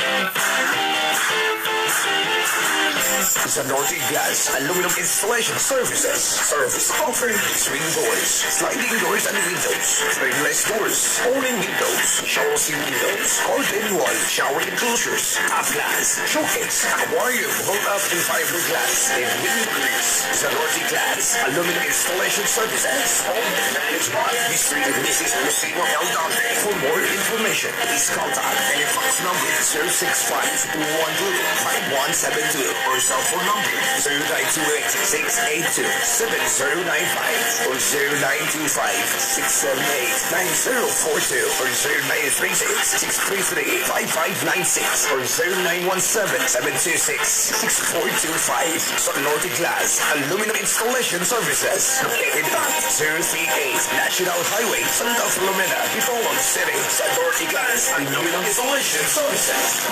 Zanorte Glass Aluminum Installation Services. Service offered: swing doors, sliding doors and windows, frameless doors, awning windows, chassis windows, curtain wall, shower enclosures, half glass, showcase, aquarium, roll-up and fiberglass, and window grills. Zanorte Glass Aluminum Installation Services. Owned and managed by Mr. and Mrs. Lucino L. Dante. For more information, please contact telefax number 065 212 5172 or cell phone number 0928 682 7095 or 0925 678 9042 or 0936 633 5596 or 0917 726 6425. Sonorte Glass Aluminum Installation Services. Located at 038 National Highway, Santa Filomena, Dipolog City. Sonorte Glass Aluminum Installation Services.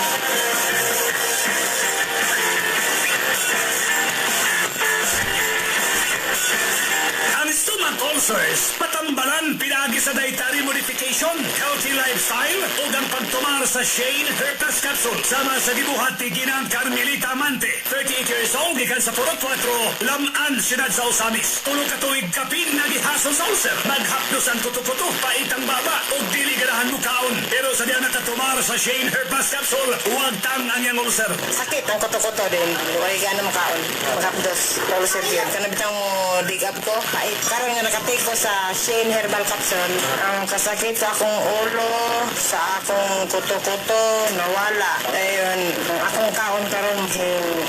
Ang stomach ulcers, patambalan pinaagi sa dietary modification, healthy lifestyle, o ang pagtumar sa Shane Herpes Capsule. Sama sa gibuhat ni Ginang Carmelita Amante, 38 years old, gikan sa Purok 4, Lamaan, Siyudad sa Ozamiz. 3 ka tuig kapin nagihason sa ulcer. Maghapdos ang kuto-kuto, paitang baba, o dili ganahan mukaon. Pero sa diya nakatumar sa Shane Herpes Capsule, wagtang ang iyang ulcer. Sakit ang kuto-kuto din. Wala gana makaon. Maghapdos. Ulcer yun. Kana bitang mo dig up ko. Pait. Karon nga nakatake ko sa Shane Herbal Capsule. Ang kasakit sa akong ulo, sa akong kuto-kuto, nawala. Ayun, ang akong kaon karon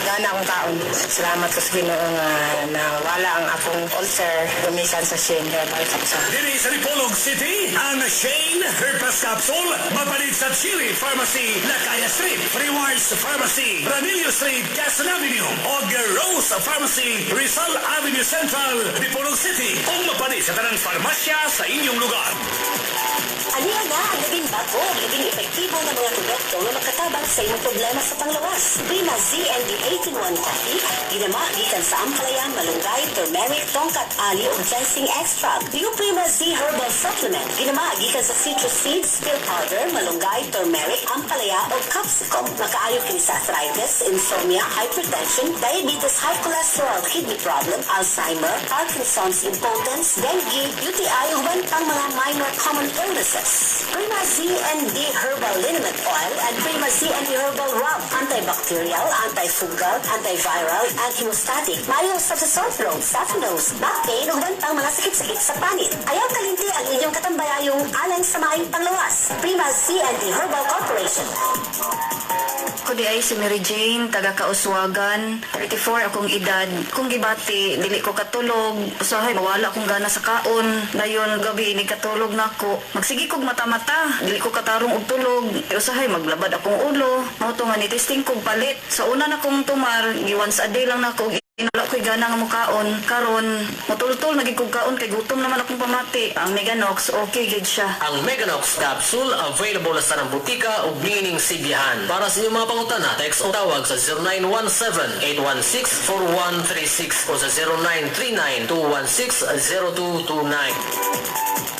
gana akong kaon. Salamat ko sa Ginoo nga nawala ang akong ulcer gumikan sa Shane Herbal Capsule. Diri sa Dipolog City, ang Shane Herpes Capsule mapalit sa Chili Pharmacy, Lakaya Street, Rewards Pharmacy, Ranillo Street, Quezon Avenue, o Rose Pharmacy, Rizal Avenue Central, Dipolog City, o mapalit sa tanang farmasya sa inyong lugar. Aniya na ang labing bago ug labing epektibo nga mga produkto nga makatabang sa imong problema sa panglawas. Prima ZND 8-in-1 Coffee, ginama gikan sa ampalaya, malunggay, turmeric, tongkat ali ug ginseng extract. New Prima Z Herbal Supplement, ginama gikan sa citrus seeds, pill powder, malunggay, turmeric, ampalaya ug capsicum. Makaayo kini sa arthritis, insomnia, hypertension, diabetes, high cholesterol, kidney problem, Alzheimer, Parkinson's, impotence, dengue, UTI ug uban pang mga minor common illnesses. Prima Z and D Herbal Liniment Oil and Prima Z and D Herbal Rub, antibacterial, antifungal, antiviral, antihemostatic. Maayo usab sa sore throat, stuffy nose, back pain ug uban pang mga sakit-sakit sa panit. Ayaw kalimti ang inyong katambayayong alang sa maayong panglawas. Prima Z and D Herbal Corporation. Ako di ay si Mary Jane, taga Kauswagan, 34 akong edad. Kung gibati, dili ko katulog, usahay mawala akong gana sa kaon. Dayon gabi ni katulog nako. Magsige kog mata-mata, dili ko katarong og tulog. Usahay maglabad akong ulo. Mao to nga ni testing kog palit. Sa una na kong tumar, gi once a day lang nako og Wala ko'y gana nga mukaon. Karon, mutultol na gid kog kaon kay gutom naman akong pamati. Ang Meganox, okay gid siya. Ang Meganox capsule available sa tanang butika ug niining Sibihan. Para sa inyong mga pangutana, text o tawag sa 0917-816-4136 o sa 0939-216-0229.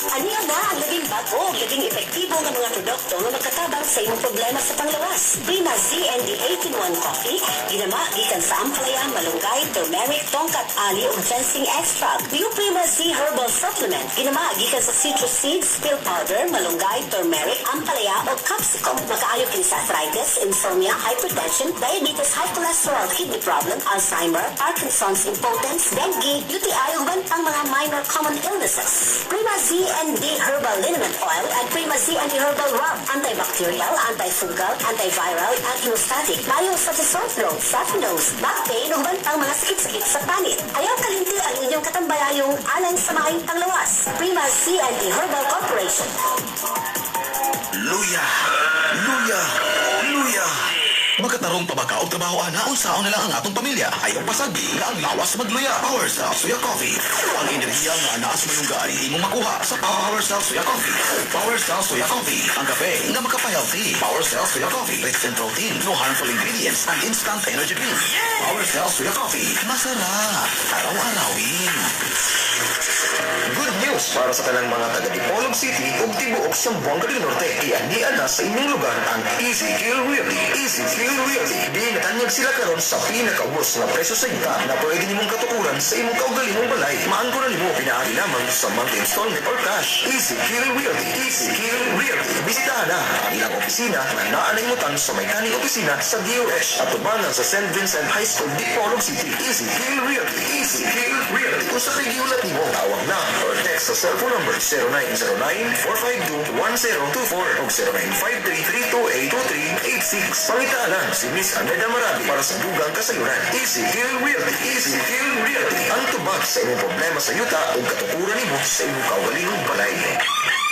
Aniya na ang labing bago ug labing epektibo nga mga produkto nga magkatabang sa imong problema sa panglawas. Prima ZND 8-in-1 Coffee, ginama gikan sa ampalaya, malunggay, turmeric, tongkat ali ug ginseng extract. New Prima Z Herbal Supplement, ginama gikan sa citrus seeds, pill powder, malunggay, turmeric, ampalaya ug capsicum. Makaayo kini sa arthritis, insomnia, hypertension, diabetes, high cholesterol, kidney problem, Alzheimer, Parkinson's, impotence, dengue, UTI ug uban pang mga minor common illnesses. Prima Z and D Herbal Liniment Oil and Prima Z and D Herbal Rub, antibacterial, antifungal, antiviral, antihemostatic, maayo sa sore throat, stuffy nose, back pain ug uban pang mga sakit-sakit sa panit. Ayaw kalimti ang inyong katambayayong alang sa maayong panglawas. Prima Z and D Herbal Corporation. Luya! Luya! Luya! Makatarong pa ba ka og trabaho ana? Unsaon na lang ang atong pamilya? Ayaw pasagdi nga ang lawas magluya. Power Cell Soya Coffee. Ang enerhiya nga naa sa malunggay imong makuha sa Power Cell Soya Coffee. Power Cell Soya Coffee. Ang kape nga makapa-healthy. Power Cell Soya Coffee. Rich in protein, no harmful ingredients, and instant energy drink. Power Cell Soya Coffee. Masarap. Araw-arawin. Good news para sa tanang mga taga Dipolog City ug tibuok Zamboanga del Norte. Ianian na sa inyong lugar ang Easy Kill Realty. Easy Kill Realty. Di natanyag sila karon sa pinakaubos nga presyo sa yuta na pwede nimong katukuran sa imong kaugalingong balay. Maangko na nimo pinaagi lamang sa monthly installment or cash. Easy Kill Realty. Easy Kill Realty. Bisitahan na ang ilang opisina nga naa na imutang sa may kaning opisina sa DOH at tubangan sa St. Vincent High School, Dipolog City. Easy Kill Realty. Easy Kill Realty. Kung sa kay giulat nimo, tawag na or text sa cellphone number 0909-452-1024 o 0953-328-2386. Pangitaan lang si Miss Aneda Marabi para sa dugang kasayuran. Easy Kill Realty. Easy Kill Realty. Ang tubag sa imong problema sa yuta o katukuran nimo sa imong kaugalingong balay.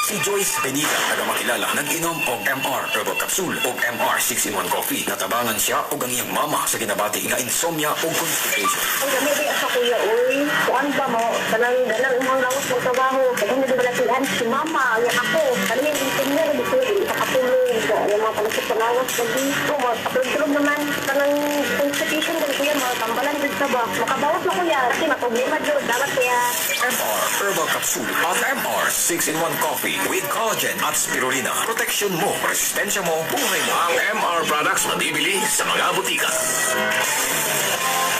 Si Joyce Benita, taga Makilala, nag-inom og MR Herbal Capsule og MR 6-in-1 Coffee. Natabangan siya og ang iyang mama sa ginabati nga insomnia ug constipation. Ang dami di sa kuya, uy. Kuan ba mo? Kanang ganang imong lawas mo trabaho. Kaya hindi balatian si mama, ya ako. Kanang yung engineer, di ko sa katulog. Yung mga palasok sa lawas, lagi. O, patulog naman. Kanang constipation ko kuya, mga tambalan jud sa ba. Makabawas na kuya. Kasi maproblema jud. Dapat kuya. MR Herbal Capsule at MR 6-in-1 Coffee with collagen at spirulina. Protection mo, resistensya mo, buhay mo. Ang MR products mabibili sa mga butika.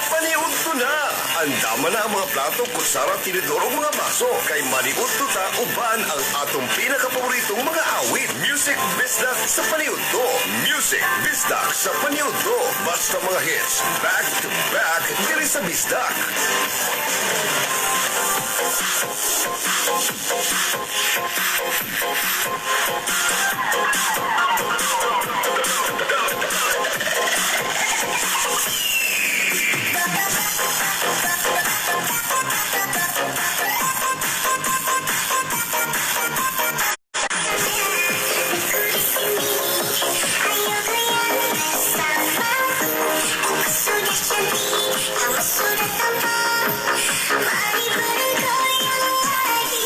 Maniudto na! Andama na ang mga plato, kutsara, tinidor o mga baso. Kay maniudto ta uban ang atong pinakapaboritong mga awit. Music Bisdak sa Paniudto. Music Bisdak sa Paniudto. Basta mga hits, back to back, diri sa Bisdak. Mari bergoyang lagi.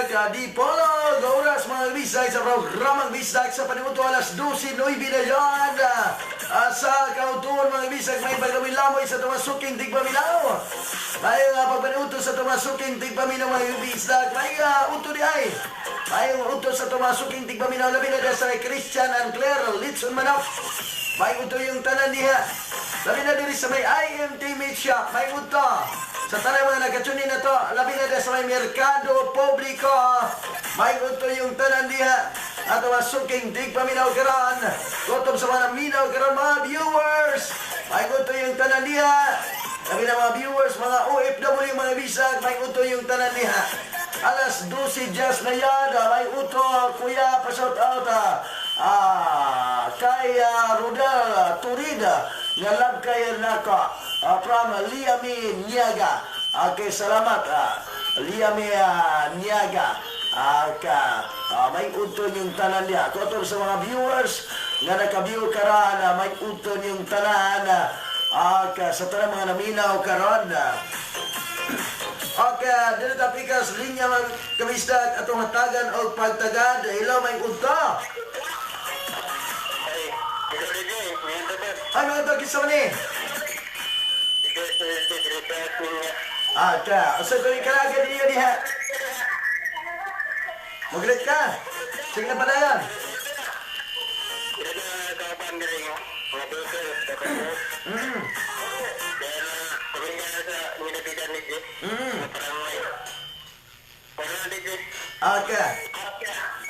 bisag, Dipolog. Oras mga bisag sa programang bisag sa panimuto alas 12:09 na yan. Sa kautuon mga bisag, may paglawi-lamoy sa tumasuking tigpaminaw. May pagpaniuto sa tumasuking tigpaminaw mga bisag. May uto di ay. May uto sa tumasuking tigpaminaw. Labi na sa Christian and Claire Litson Manok. May uto yung tanan niya. Labi na diri sa may IMT Meat Shop. May uto. Sa tanay mga nagkatsunin na to, labi na sa may Merkado Publiko. May uto yung tanan diha. At masuking tigpaminaw karon. Gutom sa mga minaw karon mga viewers. May uto yung tanan diha. Labi na mga viewers, mga OFW, mga bisag, may uto yung tanan diha. Alas 12 just na yan, may uto, kuya, pa-shout out. Kay Rodel Turida, nga love kay nako, from Liami Niaga. Okay, salamat. Liami Niaga. May uton yung tanan niya. Kotor sa mga viewers nga naka-view karon, may uton yung tanan. Sa tanan mga naminaw karon. Okay, dito tapikas linya mga kabisdag atong hatagan og pagtagad. Hello, may uto. Ay, mga ito, kisa man eh. Ka. So, kung ikalaga ninyo diha. Maglit ka. Sige na padayon. Okay.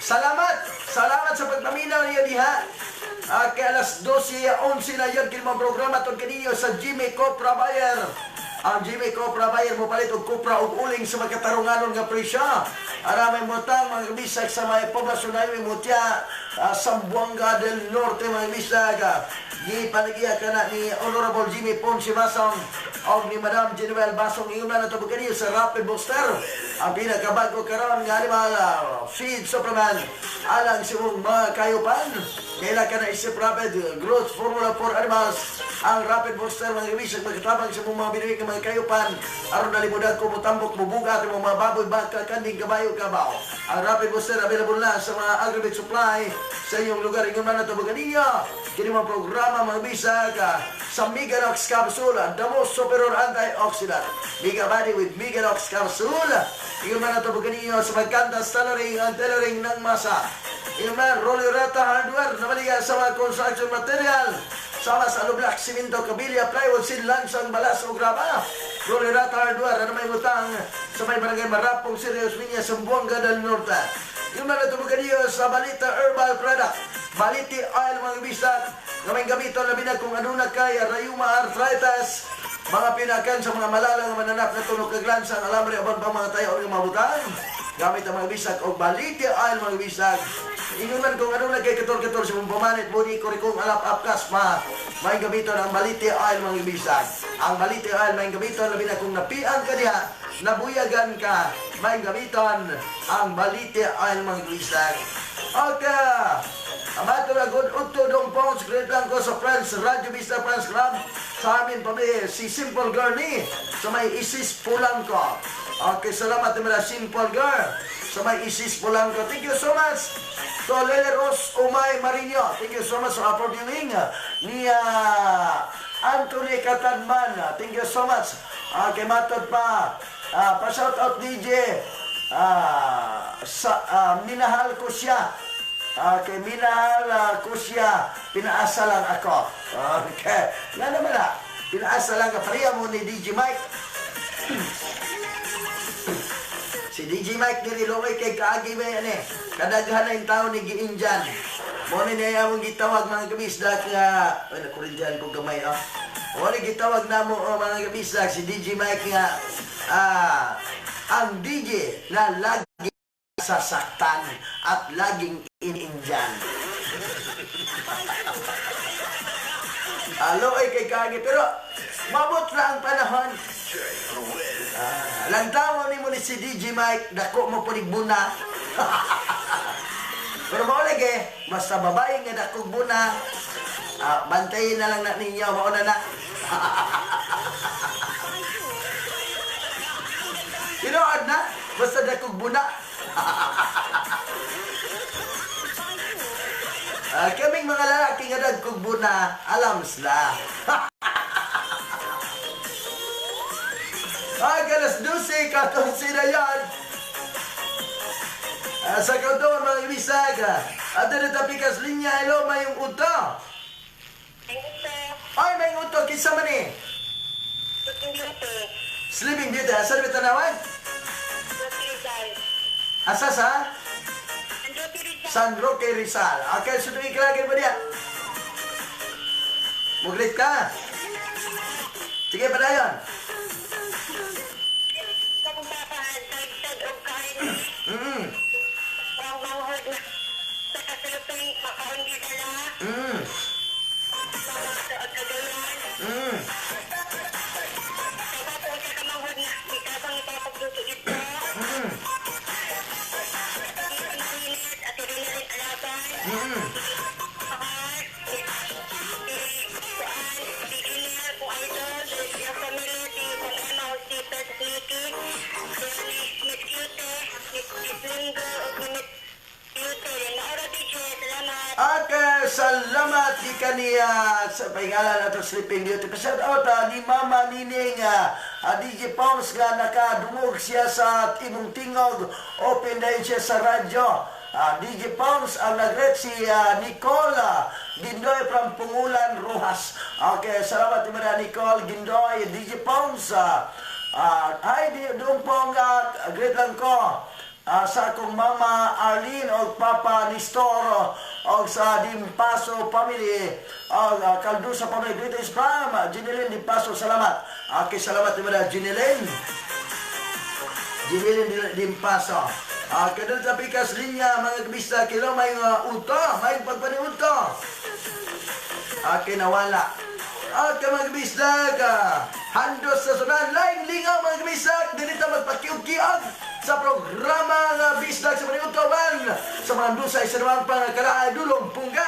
Salamat. Salamat sa pagpaminaw niyo diha. Okay, alas 12:11 na yun kini mga programa tod kaninyo sa Jimmy Copra Buyer. Ang Jimmy Copra Buyer mo palit og kupra og uling sa magkatarunganon nga presyo. Ara may mutang mga bisag sa may poblasyon na may mutya Zamboanga del Norte mga bisag. Gipanagiya kana ni Honorable Jimmy Ponce Basong og ni Madam Genuel Basong. Ingon na nato kaniyo sa Rapid Booster. Ang pinakabago karon nga animal feed supplement alang sa imong mga kayupan. Kaila ka na isip Rapid Growth Formula for Animals. Ang Rapid Booster mga bisag magkatabang sa imong mga binuhi nga mga kayupan aron nalimudan ko mutambok mubugat imong mga baboy, baka, kanding, kabayo, kabaw. Ang Rapid Booster available na sa mga agribet supply sa inyong lugar. Ingon man nato kaniyo kini mga programa mga bisag sa Meganox Capsule, the most superior antioxidant. Mega Body with Meganox Capsule. Ingon man nato kaniyo sa magkanta, tailoring ang tailoring ng masa. Ingon man Rollerata Hardware na maliga sa mga construction material. Sama sa alublak, simento, kabilya, plywood, sinlansang, balas o graba. Rollerata Hardware, ano may utang sa may barangay Marapong, Sirius, Minya, Zamboanga del Norte. Yung mga natumugan sa Balita Herbal Product, Baliti Oil mga bisag, nga may gamiton labi na kung ano na kay rayuma arthritis, mga pinakan sa mga malalang mananap na tunog kaglansang alamre aban pa mga tayo o mga butang. Gamit ang mga bisag o Baliti Oil mga bisag. Inunan kung ano na kay kator-kator sa mong pamanit, muni kurikong alap apkas ma. May gamiton ang Baliti Oil mga bisag. Ang Baliti Oil may gamiton labi na kung napiang ka diha, nabuyagan ka, may gamiton ang Baliti Oil mga bisag. Okay. Amato na good udto dong pons, great lang ko sa Friends Radio Vista Friends Club. Sa amin pabli si Simple Girl ni sa may Isis Polanco. Okay, salamat naman Simple Girl sa may Isis Polanco. Thank you so much to Lele Rose Umay Marino. Thank you so much sa upper viewing ni Anthony Katanman. Thank you so much. Okay, matod pa. Pa-shout out DJ. Sa minahal ko siya. Okay, minahal ko siya. Pinaasa lang ako. Okay. Nga naman na. Pinaasa lang ka. Pareha mo ni DJ Mike. Si DJ Mike nililoy kay kaagi may ano eh. Kadaghan na yung tao ni Giinjan. Muna niya among gitawag mga kabisdak nga. Ay, nakurindihan ko gamay ah. Muna gitawag na mo oh, mga kabisdak si DJ Mike nga. Ang DJ na lagi sasaktan at laging iniinjan. Alo ay kay kaagi pero mabot na ang panahon. Lantawan ni mo ni si DJ Mike, dako mo punig buna. Pero maulig eh, basta babae nga dakog buna, bantayin na lang na ninyo, mauna na. Tinuod na, basta dakog buna. Ah, kaming mga lalaki nga dagkog buna, alam sila. Ay, alas 12:14 na yan. Ah, sa kautoon, mga ibisag. At na tapikas linya, hello, mayong uto. Ay, mayong uto, kinsa man eh? Sleeping Beauty, asa na tanawan? Asa sa? San Roque, Rizal. Okay, so ikalagin mo niya. Muglit ka. Sige, padayon. Okay, salamat di kaniya sa pangalan ato Sleeping Beauty. Pa-shout out ni Mama Nining, DJ Pongs nga nakadungog siya sa imong tingog. Open dahil siya sa radyo. DJ Pongs ang nag-rate si Nicole Gindoy from Pungulan, Rojas. Okay, salamat ni Maria Nicole Gindoy, DJ Pongs. Hi, doon pong great lang ko. Sa akong Mama Arlene o Papa Nestor o sa Dimpaso family o Caldusa family. Greetings from Jeneline Dimpaso. Salamat. Okay, salamat ni Maria Jeneline. Jeneline Dimpaso. Kadun sa pikas linya mga kabista kilo may uto, may pagpaniuto. Okay, nawala. Okay, mga kabislag, handos sa sunan, laing lingaw mga kabislag, dinita magpakiug-kiog sa programa nga Bisdag sa Paniudto man sa mga dusay sa namang pangakalaan dulong pungga.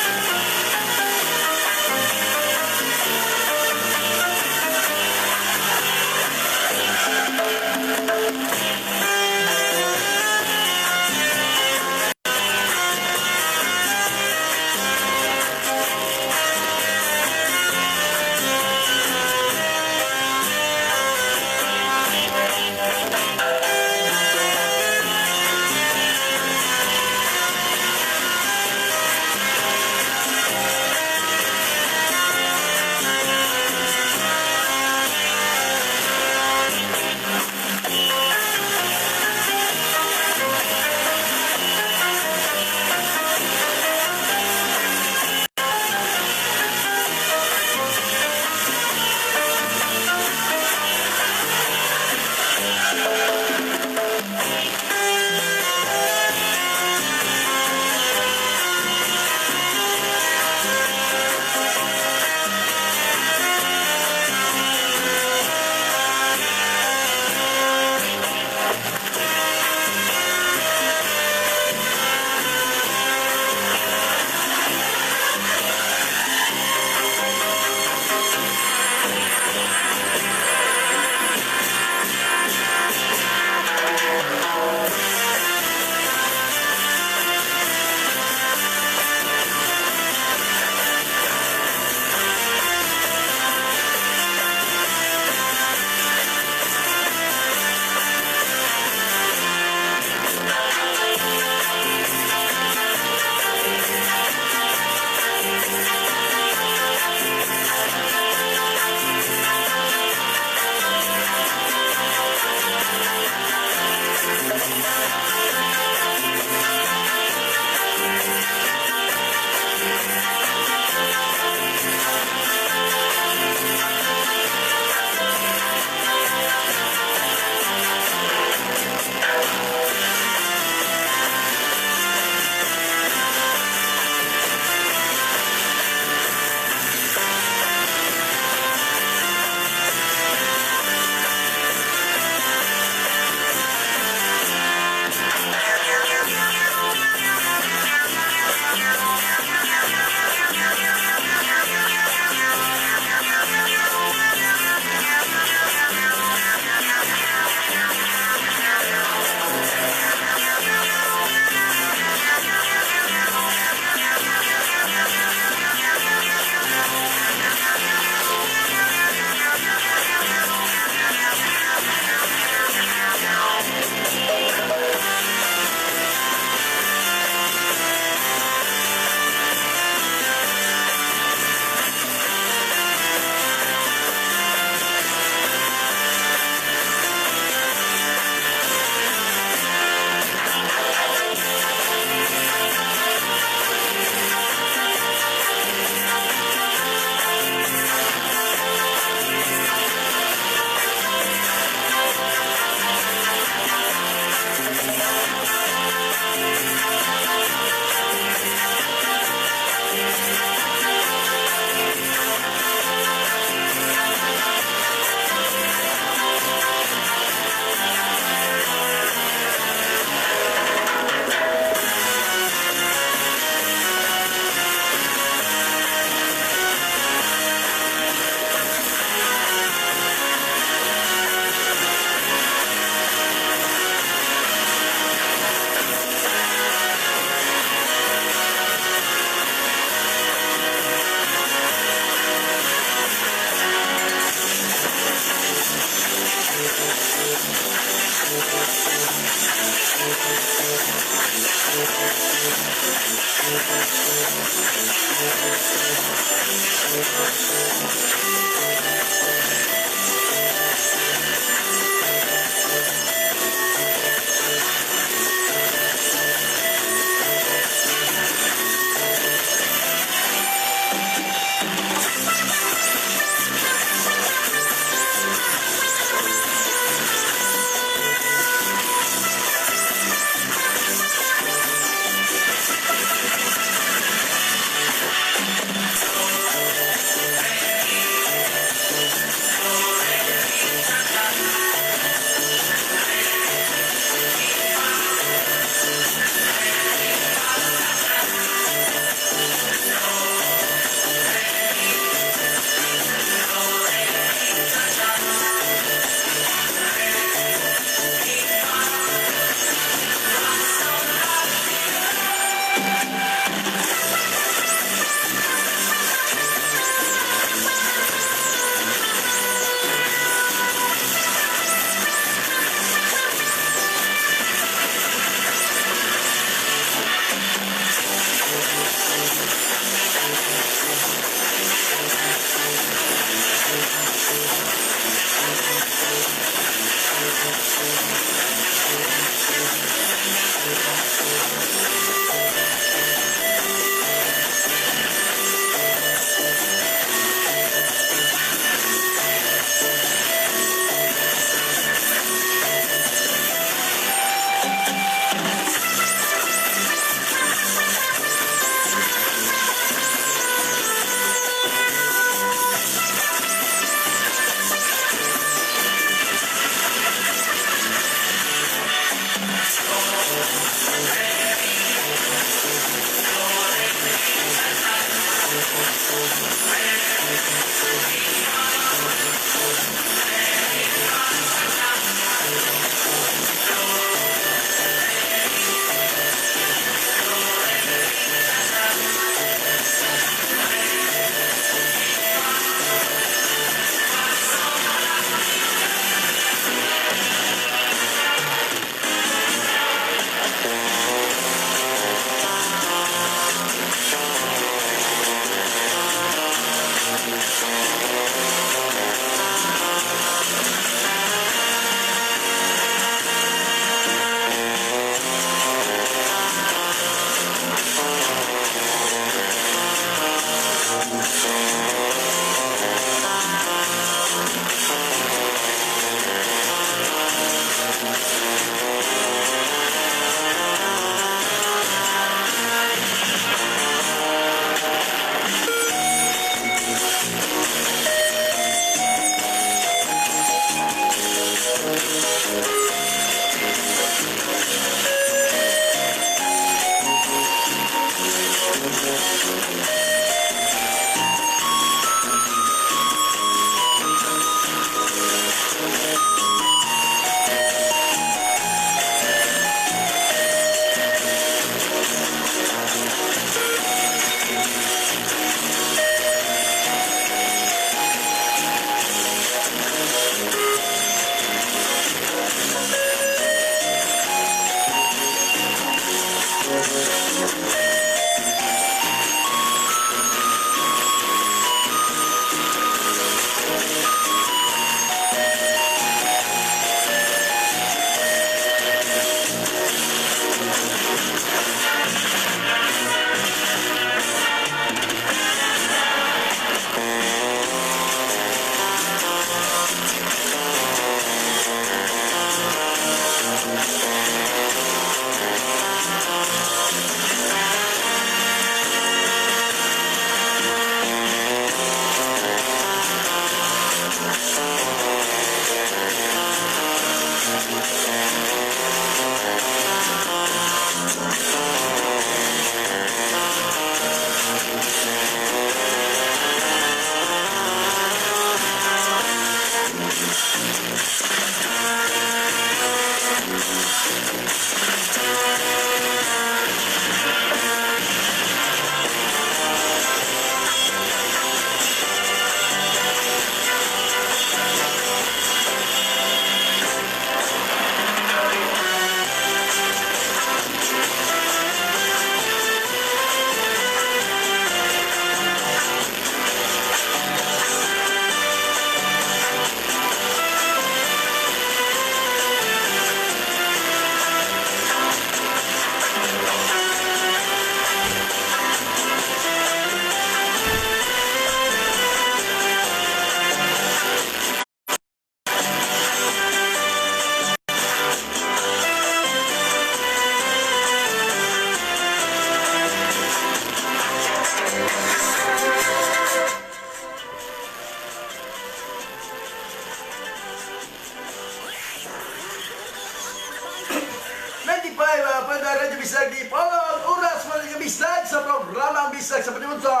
101.9 Radyo Bisag Dipolog. Oras mga kabisag sa programa ang Bisag sa Paniudto.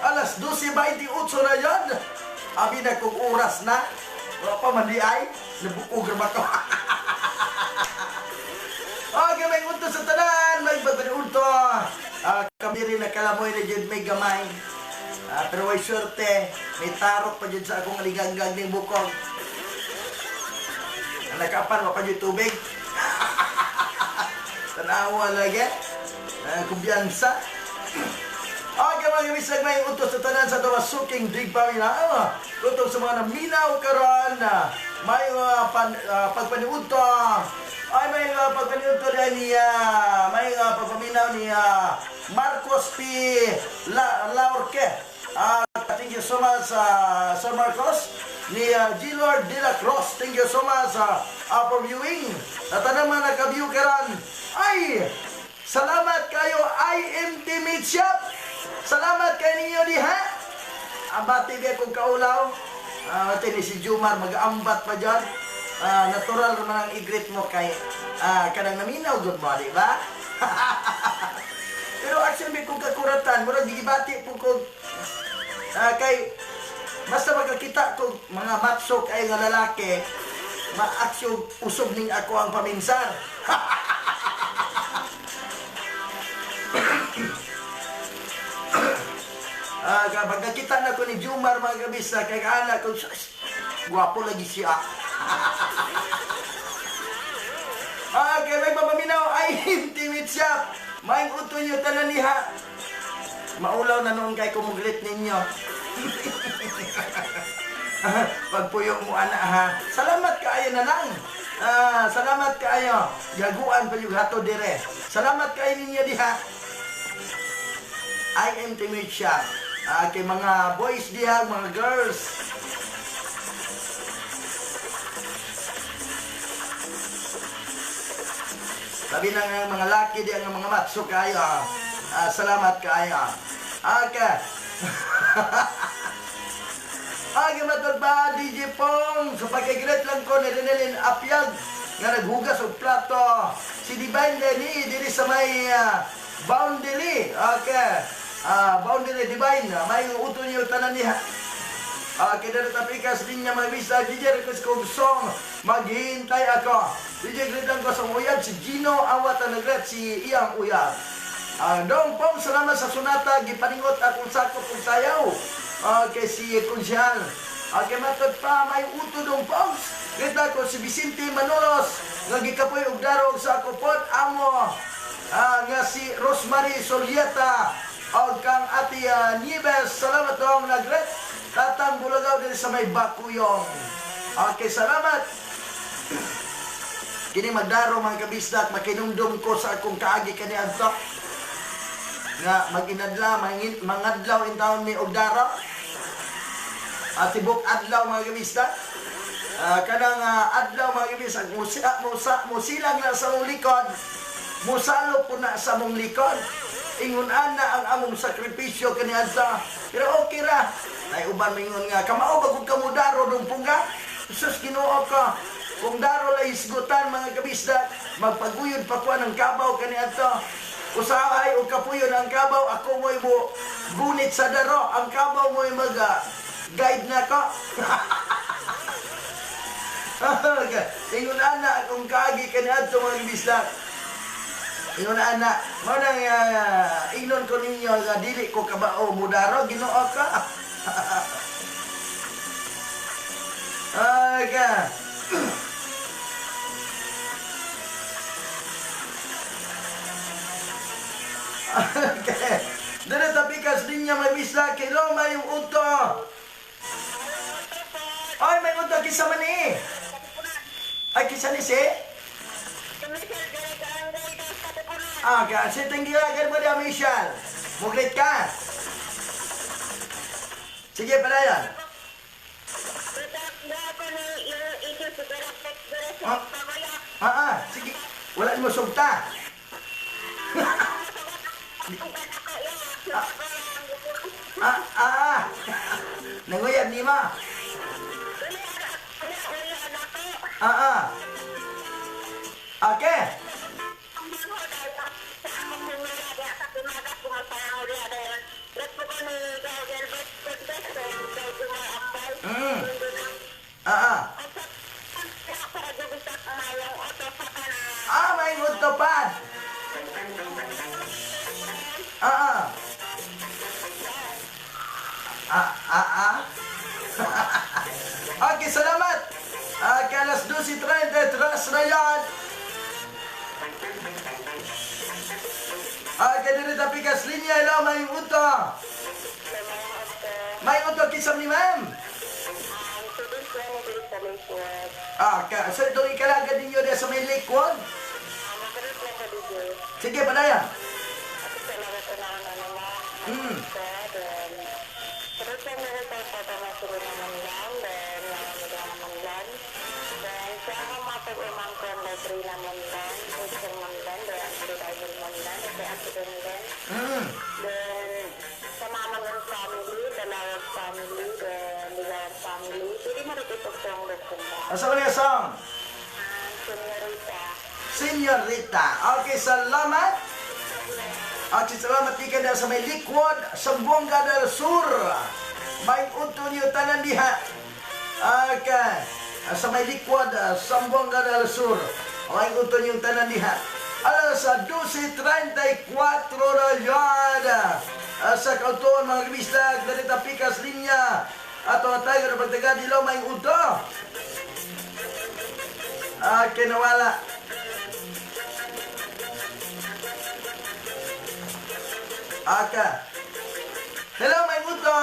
Alas 12:28 na yon. Abi na kung oras na. Wala pa man di ay. Nabukog ra ba ko? Okay, may unto sa tanan. May pagpaniudto. Kami rin nakalamoy na dyan may gamay. Pero may swerte. May tarok pa dyan sa akong aliganggang ng bukog. Nakapan, wala pa dyan tubig. Tanawa lagi. Kumbiyansa. Okay, mga kabisag, may utos sa tanan sa tawasuking digpaminaw. Tutong sa mga naminaw karon, may pagpaniudto. Ay, may pagpaniudto din niya. May pagpaminaw ni Marcos P. Laurke. Thank you so much, Sir Marcos. Ni G. Lord de la Cruz. Thank you so much for viewing. Tatanang mga naka-view karon. Ay! Salamat kayo, IMT Meat Shop. Salamat kayo ninyo diha. Abati ba kong kaulaw. Ate ni si Jumar, mag-ambat pa dyan. Natural naman ang igrit mo kay kanang naminaw good mo, di ba? Pero actually may kong kakuratan, murag gibati po kong kay basta magkakita ko mga matso kay nga lalaki, ma-action usog ning ako ang paminsan. Pagkakita na ko ni Jumar mga kabisa, kay anak ko, gwapo lagi siya. Okay, may papaminaw ay intimate shop. May uto nyo tanan niha. Maulaw na noon kay kumuglit ninyo. Pagpuyo mo ana ha. Salamat kaayo na lang. Salamat kaayo. Gaguan pa yung hato dire. Salamat kaayo ninyo diha. I am intimate shop. Kay mga boys diha, mga girls. Sabi na nga mga laki diha nga mga matso kayo. Salamat kaayo. Okay. Agi matod ba DJ Pong sa pagkigret lang ko ni Renelin Apiag nga naghugas og plato. Si Divine Lenny diri sa may boundary. Okay. Boundary Divine, may uto niyo tanan niya. Okay, dito tapikas din niya mga bisa. DJ request ko song Maghihintay Ako. DJ greet lang ko sa uyab si Gino Awat ang nagret si iyang uyab. Dong Pong, salamat sa sunata gipaningot akong sakop ug sayaw. Okay, si Kunsyal. Okay, matod pa, may uto dong Pong. Greet ako si Vicente Manolos nga gikapoy og darog sa ako pod amo. Nga si Rosemary Solieta og kang Ate Nieves, salamat dong nagret. Tatang Bulagaw din sa may Bakuyong. Okay, salamat. Kini magdaro mga kabisdak, makinumdum ko sa akong kaagi kaniadto. Nga maginadla, mangadlaw in taon ni og daro. Tibok adlaw mga kabisdak. Kanang adlaw mga kabisdak, musilang na sa mong likod, musalo po na sa mong likod. Ingon ana ang among sakripisyo kaniadto. Pero okay ra. Ay uban mingon nga kamao bagud kamo daro dong pungga. Sus Ginoo ko. Kung daro lay hisgutan mga kabisdak, magpaguyod pa ko ng kabaw kaniadto. Usahay og kapuyon ang kabaw, ako mo'y mo gunit sa daro, ang kabaw mo'y mag guide na ko. Ingon ana akong kaagi kaniadto mga kabisdak. Ingon ana, mao nang ingnon ko ninyo nga dili ko kabao mudaro, Ginoo ka. Okay. Okay. Dere tapikas din niya may bisla kay Loma yung uto. Ay, may uto kisa man eh. Ay, kisa ni si? Okay, si tinggilagan mo niya, Michelle. Muglit ka. Sige, palayan. Sige. Wala mo sugta. Nanguyab ni ma. Okay. Ah, ah. Ah, may utopad. Ah, ah. Ah, ah, ah. Okay, salamat. Okay, alas 12:33 na yan. Okay, dito tapikas linya. Hello, may uto. May uto, kisam ni ma'am. Ah, ka, so ito ikalaga ninyo na sa may liquid? Sige, padaya. Asa man yung song? Senyorita. Okay, salamat. Okay, salamat di ka na sa may liquid sa Zamboanga del Sur. May unto niyo tanan diha. Okay. Sa may liquid sa Zamboanga del Sur. May unto niyo tanan diha. Alas 12:34 na yan. Sa kautuan mga kabislag, narita pikas linya. Ato ang tayo na pagtaga dilaw may unto. Okay, nawala. Aka. Hello, may uto.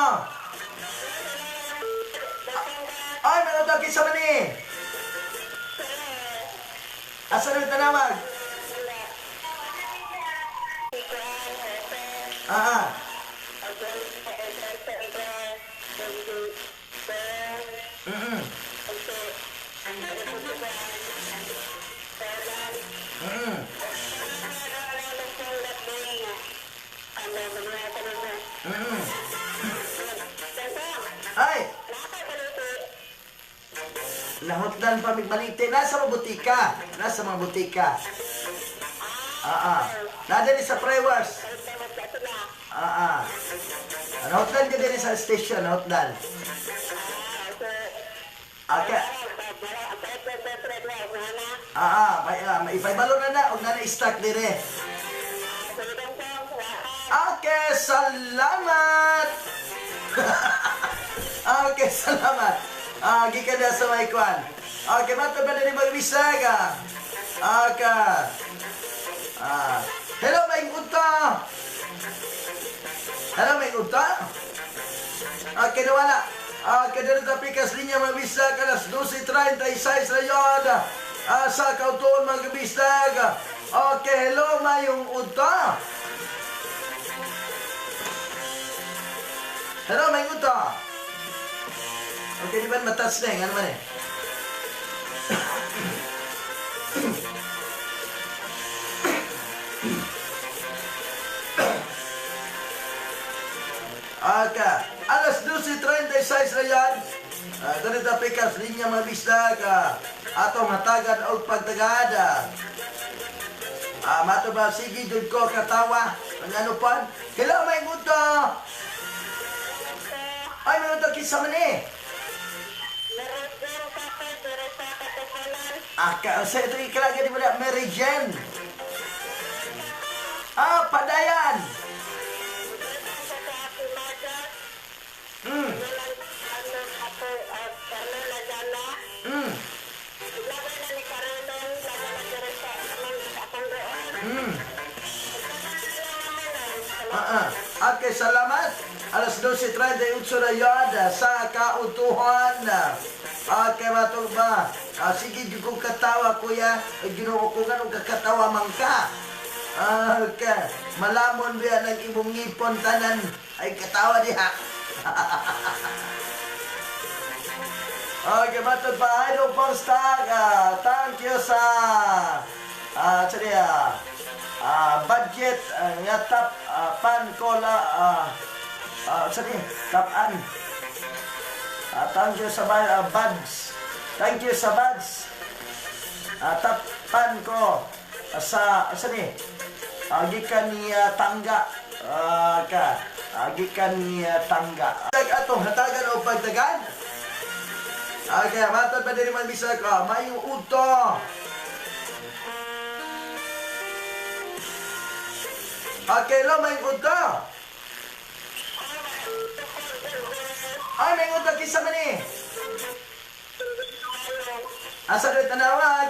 Ay, may uto. Kinsa man ni? Asa na tanawag? Ah, ah. Ay! Nahutdan pa migbalite. Nasa mga butika. Nasa mga butika. Ah, ah. Nada ni sa Prewars. Ah, ah. Nahutdan ka din sa station. Nahutdan. Okay. Ah, ah. May ipaibalo na na. Huwag na na-stack dire. Okay, salamat! Okay, salamat. Gikan na sa may kwan. Okay, matod na din mag-bisaga. Okay. Hello, may unta. Hello, may unta. Okay, nawala. Okay, dito sa pikas linya mag-bisag. Alas 12:36 na yun. Sa kautuon mag-bisag. Okay, hello, mayong unta. Hello, may unta. Okay, di ba matas na eh? Ano man eh? Okay. Alas 12:36 na yan. Ganito pikas, linya mabisdag. Atong hatagan o pagtagada. Mato ba, sige, dun ko katawa. Ano pa? Hello, may unta. Ay, may unta, kinsa man eh. Sa ito ikalaga di mo na, Mary Jane. Ah, padayan. Okay, salamat. Alas 12:38 na yun sa kautuhan. Okay, matong ba? Sige, di ko katawa, kuya. Ginoo ko nga nung kakatawa man ka. Okay. Malamon biya ng imong ngipon tanan. Ay, katawa diha. Okay, matong pa. Idol Pongstag. Thank you sa budget nga top pan cola top an. Thank you sa buds. Thank you sa buds. Top pan ko sa ni? Gikan niya tangga. Ka. Gikan niya tangga. Atong hatagan o pagtagan. Okay, matod pa diri man bisag ka. Mayong udto. Okay, lo mayong udto. Ay, mayong udto kinsa man ni? Asa diri tanawag?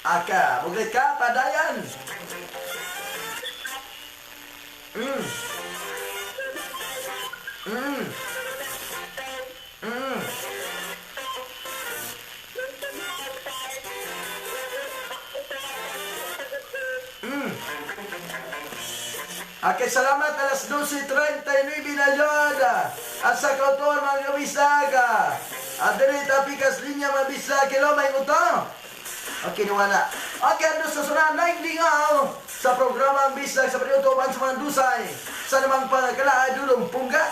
Aka, muglit ka, padayan. Okay, salamat. Alas 12:39 na yun. Asa kautuan mga kabisag. Adere tapikas linya mga bisag. Kilo may utang. Okay, niwala. Okay, ano sa sunod, naing lingaw sa programa ang bisag sa paniutoban sa mga dusay. Sa namang pangakalaan, dulong pungga.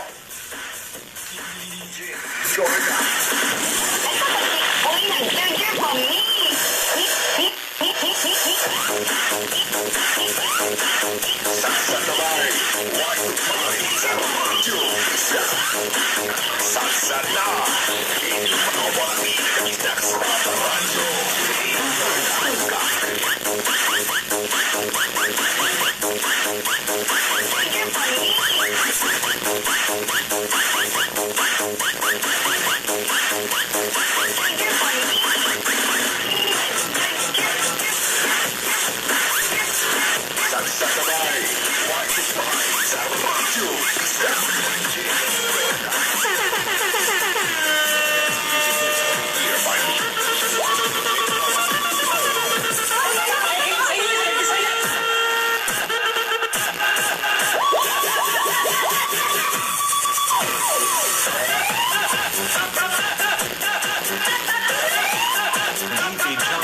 DJ John.